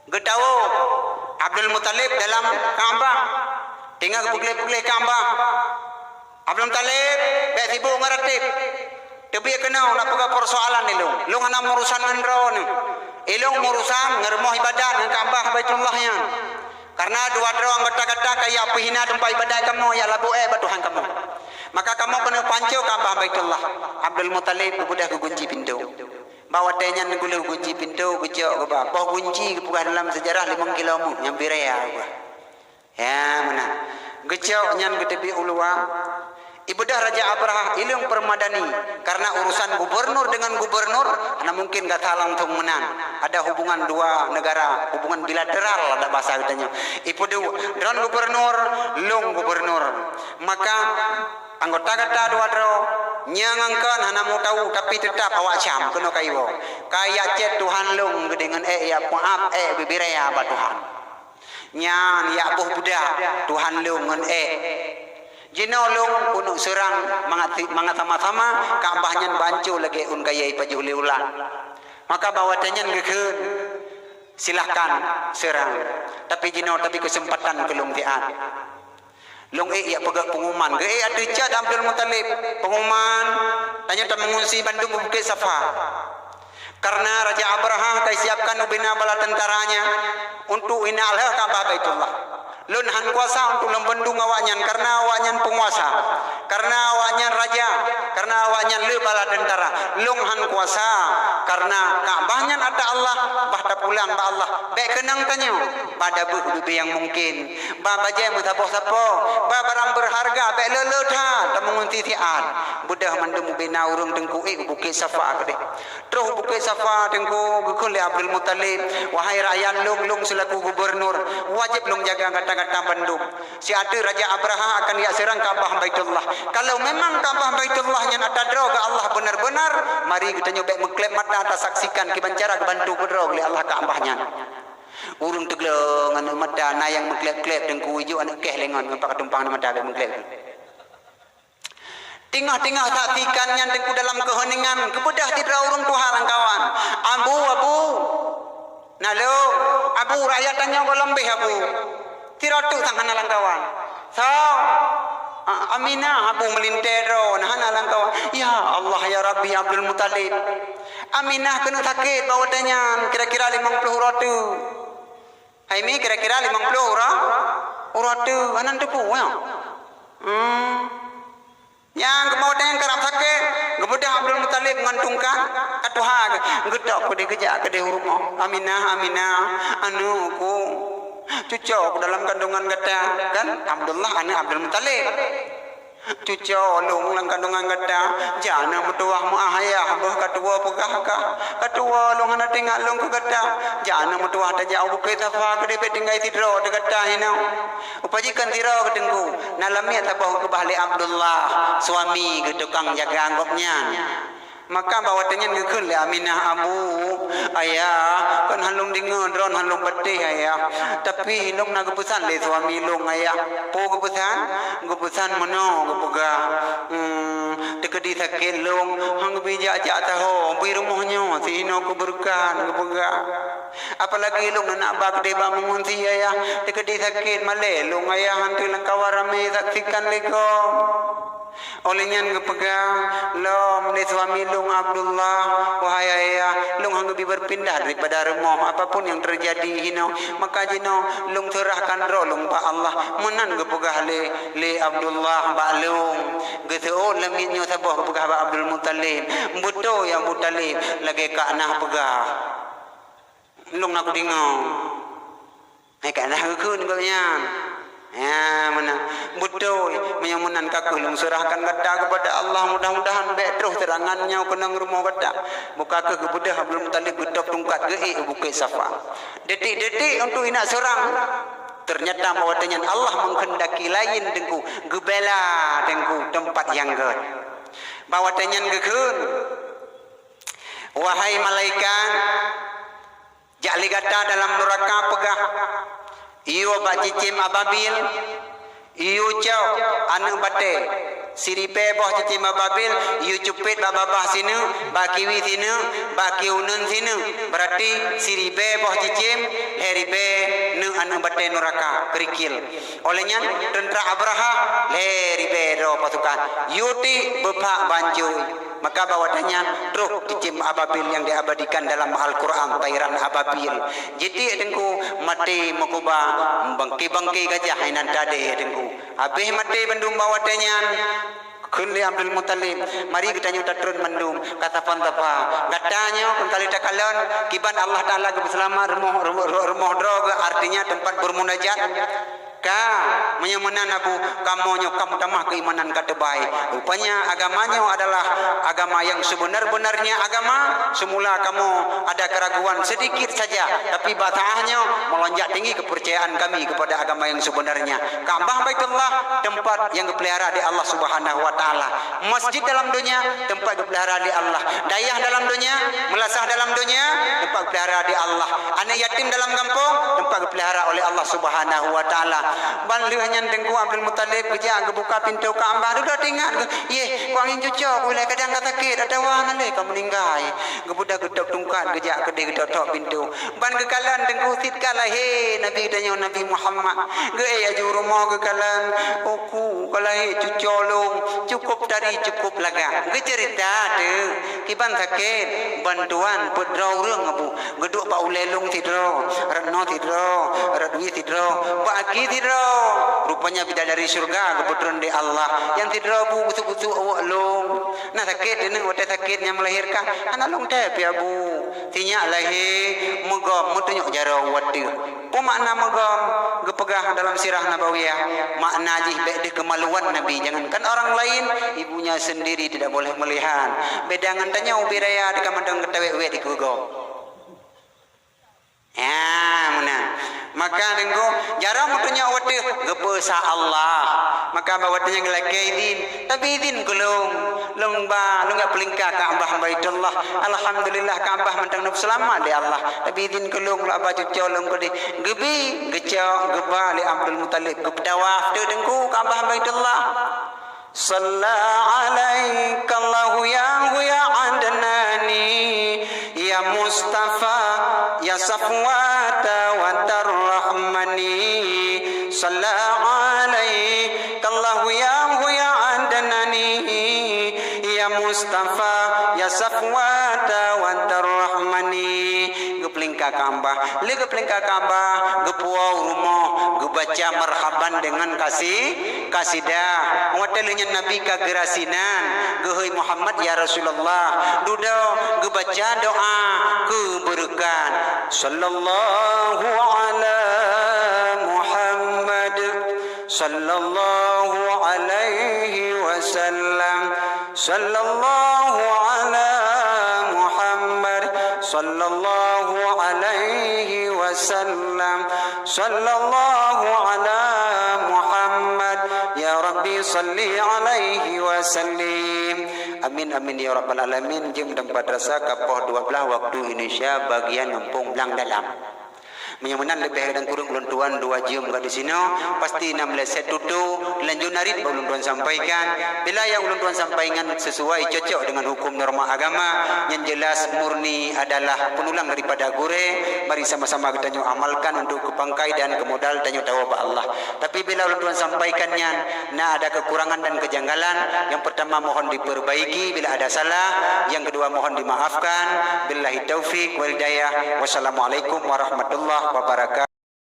Geutawök Abdul Muthalib dalam Ka'bah. Teungoh geupeugleh-peugleh Ka'bah. Abdul Muthalib, bék sibok ngon Ratib. Teubiet keunoe, nak peugah peusoalan ilông. Ilông hana meurusan ngon droeneuh. Ilông meurusan ngon rumoh ibadat ngon Ka'bah Baitullah nyan. Karena dua droe anggota gata ka jak peuhina teumpat ibadat kamoe, jak labu ék bak Tuhan kamoe. Maka kamoe keuneuk panco Ka'bah Baitullah. Abdul Muthalib geubeudôh geugunci pintoe. Bak watée nyan geulheueh gunci pintoe, geucok geuba. Boh gunci geupeugah dalam seujarah limong kilo meuh, nyang biraya geupeugah. Ya, meunan. Geucok nyan geuteubiet u luwa. Ibeudôh Raja Abrahah ilông peumadani, karena urusan gubernur dengan gubernur hana mungkin gata langsung meunan. Ada hubungan dua negara, hubungan bilateral ada bahasa geutanyoe. Ipeuduek, droen gubernur, lông gubernur. Maka anggota gata dua droe, nyang angkon hana meutahu, tapi teutap awak Syam keunoe ka iwoe. Ka jak cét Tuhan lông geudeh ngon ék, jak peuab ék bibiraya bak Tuhan. Nyan jak boh budak Tuhan lông ngon ék. Jinoe lông keuneuk seurang mangat, mangat sama-sama Ka'bah nyan banco lagée ôn kayée pajoh lé ulat. Maka bak watée nyan geukheun, "Silahkan seurang. Tapi jinoe tapi keuseumpatan keu lông siat." Lông ék jak peugét peunguman. Geuék ateueh cat Abdul Muthalib. Peunguman, tanyoe tameungungsi bandum u Bukét Safa. Karena Raja Abrahah ka siapkan ubena bala teuntara nyan untuk ina lheueh Ka'bah Baitullah. Lôn han kuasa untuk lôn bandum awaknyan, karena awaknyan peunguasa. Karena awaknyan raja, karena awaknyan le bala teuntara. Lôn han kuasa, karena Ka'bah nyan ata Allah, bah tapulang bak Allah. Bék keunong tanyoe, bah dabeuh ubé nyang mungken. Ba bajée meusapoh-sapoh, ba barang beureuharga, bék le-le that, tameungungsi siat. Beudôh mandum ubena ureuëng teungku ék u Bukét Safa keudeh. Troh u Bukét Safa teungku geukheun lé Abdul Muthalib, "Wahai rakyat lông, lông seulaku gubernur, wajéb lông jaga gata-gata bandum. Siat teuk Raja Abrahah akan jak seurang Ka'bah Baitullah. Kalau memang Ka'bah Baitullah nyan ata droe geuh Allah benar-benar, mari geutanyoe bék meukleb mata tasaksikan kiban cara geubantu keudroe lé Allah Ka'bah nyan." Ureuëng teugleng aneuëk mata na nyang meukleb-kleb teungku, ijok aneuëk keh lé ngon, ngon pak katumpang aneuëk mata bék meukleb. Teungoh-teungoh saksikan nyan teungku dalam keuheuningan, geubeudôh sidroe ureuëng tuha lam kawan. "Abu, abu." "Na lôn." "Abu, rakyat tanyoe goh lom béh, abu." Sidroe teuk sang hana lam kawan. "Soe?" "A-, Aminah." Abu meulintée droe, na hana lam kawan. "Ya Allah, ya Rabbi, Abdul Muthalib. Aminah keuneuk sakét bak watée nyan, kira-kira limong ploh uroe teuk." Hai mi, kira-kira limong ploh uroe, uroe teuk, hana teupeu, ya. Hmm. Nyang keumoe watée nyan karab sakét, geubeudôh Abdul Muthalib ngon tungkat, ka tuha geuh, geutok keudeh geujak keudeh u rumoh. "Aminah, Aminah, aneuëkku, cucoku dalam kandungan gata," kan Abdullah aneuëk Abdul Muthalib. "Cuco lôn lam kandungan gata, jak na meutuwah meuah ayah beuh ka tuwoe peugah ka. Ka tuwoe lôn hana teuingat lôn keu gata. Jak na meutuwah tajak u Bukét Safa keudeh bék tinggai sidroe teuh gata hinoe." Upaji kan sidroe keu teungku, na lamiet saboh geukeubah lé Abdullah, suami geuh tukang jaga gobnyan. Maka bak watée nyan geukheun lé Aminah, "Abu, ayah, kon han lôn deungoe droen han lôn patéh, ayah. Tapi lôn na geupeusan lé suami lôn, ayah." "Peue geupeusan?" "Geupeusan meunoe geupeugah, 'Hmm, teukeudi sakét lôn, han geubi jak-jak saho, bri rumoh nyoe sihinoe keubeureukat,' geupeugah. 'Apalagi lôn na ba keudeh bak meungungsi, ayah. Teukeudi sakét malée lôn, ayah, han teuk lam kawan ramé saksikan lé gob.'" Óh lheueh nyan geupeugah lom lé suami lôn Abdullah, "Wahai ayah, lôn han geubi beurpindah daripada rumoh, apapun nyang teujadi hinoe. Maka jinoe lôn seurahkan droe lôn bak Allah." Meunan geupeugah lé, lé Abdullah bak lôn. Geuseuôt lamiet nyoe saboh geupeugah bak Abdul Muthalib, "Beutôi, ya Muthalib, lagée kak nah peugah. Lôn na kudeungoe." Hai ka na geukheun gobnyan. Ya, meunan. Beutôi. Meunyoe meunan ka kheueh lôn seurahkan gata keupada Allah, mudah-mudahan bèk troh seurangan nyoe keunong rumoh gata. Buka kheueh geubeudôh Abdul Muthalib geutôb tungkat geuék u Bukét Safa. Detik-detik untuk inak seurang. Ternyata bak watèe nyan Allah menghendaki laén Teungku, geubela Teungku teumpat nyang gèt. Bak watèe nyan geukheun, "Wahai malaikat, jak lé gata dalam nuraka peugah, 'Yue bak cicém ababil, yue cok aneuk batèe, siribèe boh cicém ababil, yue cupet bak babah sineuk, bak kiwi sineuk, bak kieu uneun sineuk.' Berarti siribèe boh cicém, lhèe ribèe neuk aneuk batèe nuraka, keurikil. Óh lheueh nyan, teuntra Abrahah, lhèe ribèe droe pasukan. Yue tiek beuphak bancôi." Maka bak watèe nyan, troh cicém ababil nyang diabadikan dalam Al-Quran, tairan ababil. Jitiek Teungku, maté meukuba, bangke-bangke gajah inan tadèe Teungku. Habéh maté bandum bak watèe nyan, kheun lé Abdul Muthalib, "Mari geutanyoe tatreun bandum, ka sapan sapa. Gata nyoe kon ka lheueh takalon, kiban Allah Taala geupeuseulamat rumoh, rumoh, rumoh droe geuh, artinya teumpat beurmunajat." Ka, meunyoe meunan Abu, kamoe nyoe ka meutamah keuimanan ka teubai. Rupanya agama nyoe adalah agama yang sebenar-benarnya agama. Semula kamoe ada keraguan sedikit saja, tapi bak saat nyoe melonjak tinggi kepercayaan kami kepada agama yang sebenarnya. Ka'bah Baitullah, tempat yang dipelihara di Allah Subhanahu wa Taala. Masjid dalam donya, tempat dipelihara di Allah. Dayah dalam donya, meulasah dalam donya, tempat dipelihara di Allah. Aneuk yatim dalam gampông, tempat dipelihara oleh Allah Subhanahu wa Taala. Ban lheueh nyan Teungku Abdul Muthalib geujak geubuka pintoe Ka'bah. Dudoe teuingat, "Yeh, kuang nyan cucoe, kuilai kadang ka sakét, atawa hana lé ka meuninggai." Geubeudôh geutôb tungkat, geujak keudéh geutôb-tôb pintoe. Ban geukalon Teungku, cit ka lahé Nabi tanyoe, Nabi Muhammad. Geuék aju rumoh geukalon, "Uku ka lahé cucoe lôn, cukup tari, cukup lagak." Geuceurita teuk, kiban sakét, ban tuan peuet droe ureueng Abu. Geuduek bak ulèe lôn sidroe, rot noe sidroe, rot wie sidroe, bak gaki sidroe. Rupanya bidadari syeuruga geupeutreun lé Allah. Nyang sidroe Abu geusuek-geusuek awak lôn. Na sakét, di neuk watèe sakét nyang melahirkan, hana lôn teupeue Abu. Sinyak lahé, meugom, meutunyok jaroe u ateueh. Peue makna meugom? Geupeugah dalam sirah Nabawiyah, makna jih bèk deuh keumaluan Nabi, jangankan orang lain, ibunya sendiri tidak boleh melihat. Beda ngon tanyoe ubé raya, di ka mantong geutawét-wét dikeue gom. Ya, meunan. Maka Teungku, jaroe meutunyok u ateueh, geupeu sa Allah. Maka bak watèe nyan geulakèe idhin, tapi idhin keu lôn. Lôn ba, lôn jak peulingka Ka'bah Baitullah. Alhamdulillah, Ka'bah mantong neupeuseulamat lé Allah. Tapi idhin keu lôn, lôn ba cucoe lôn keudéh. Geubi, geucok, geuba lé Abdul Muthalib. Geupeutawaf teuk Teungku Ka'bah Baitullah. Shalla 'alaikallahu ya, ya Adnani, ya Mustafa, ya Safwata wa Tarrahmani. Shalla 'alaikallahu ya, ya Adnani, ya Mustafa, ya Safwata wa Tarrahmani. Geupeulingka Ka'bah. Lé geupeulingka Ka'bah, geupuwoe u rumoh, geubaca marhaban deungon kasi-, kasidah. Watèe lheueh nyan Nabi ka geura sinan, geuhôi Muhammad, "Ya Rasulullah." Dudoe geubaca doa keu beureukat. Sallallahu ala Muhammad. Sallallahu alaihi wasallam. Sallallahu ala Muhammad. Sallallahu alaihi wasallam. Sallallahu ala Muhammad. Ya Rabbi salli alaihi wasallim. Amin, amin, ya rabbal alamin. Jeuem dan padrasa kapoh dua belas waktu Indonesia bagian Gampông Blang Dalam. Meunyoe meunan leubeh dan kureueng ulôn tuan dua jeuem ka disinoe, pasti na meuleset tutoe, lanjut narit bak ulôn tuan sampaikan. Bila nyang ulôn tuan sampaikan sesuai cocok dengan hukum norma agama, nyang jelas murni adalah penulang daripada gurèe, mari sama-sama geutanyoe amalkan untuk keu pangkai dan keu modal tanyoe tawoe bak Allah. Tapi bila ulôn tuan sampaikan nyan, na ada kekurangan dan kejanggalan, yang pertama mohon diperbaiki bila ada salah, yang kedua mohon dimaafkan. Billahi taufik wal hidayah. Wassalamualaikum warahmatullahi wabarakatuh.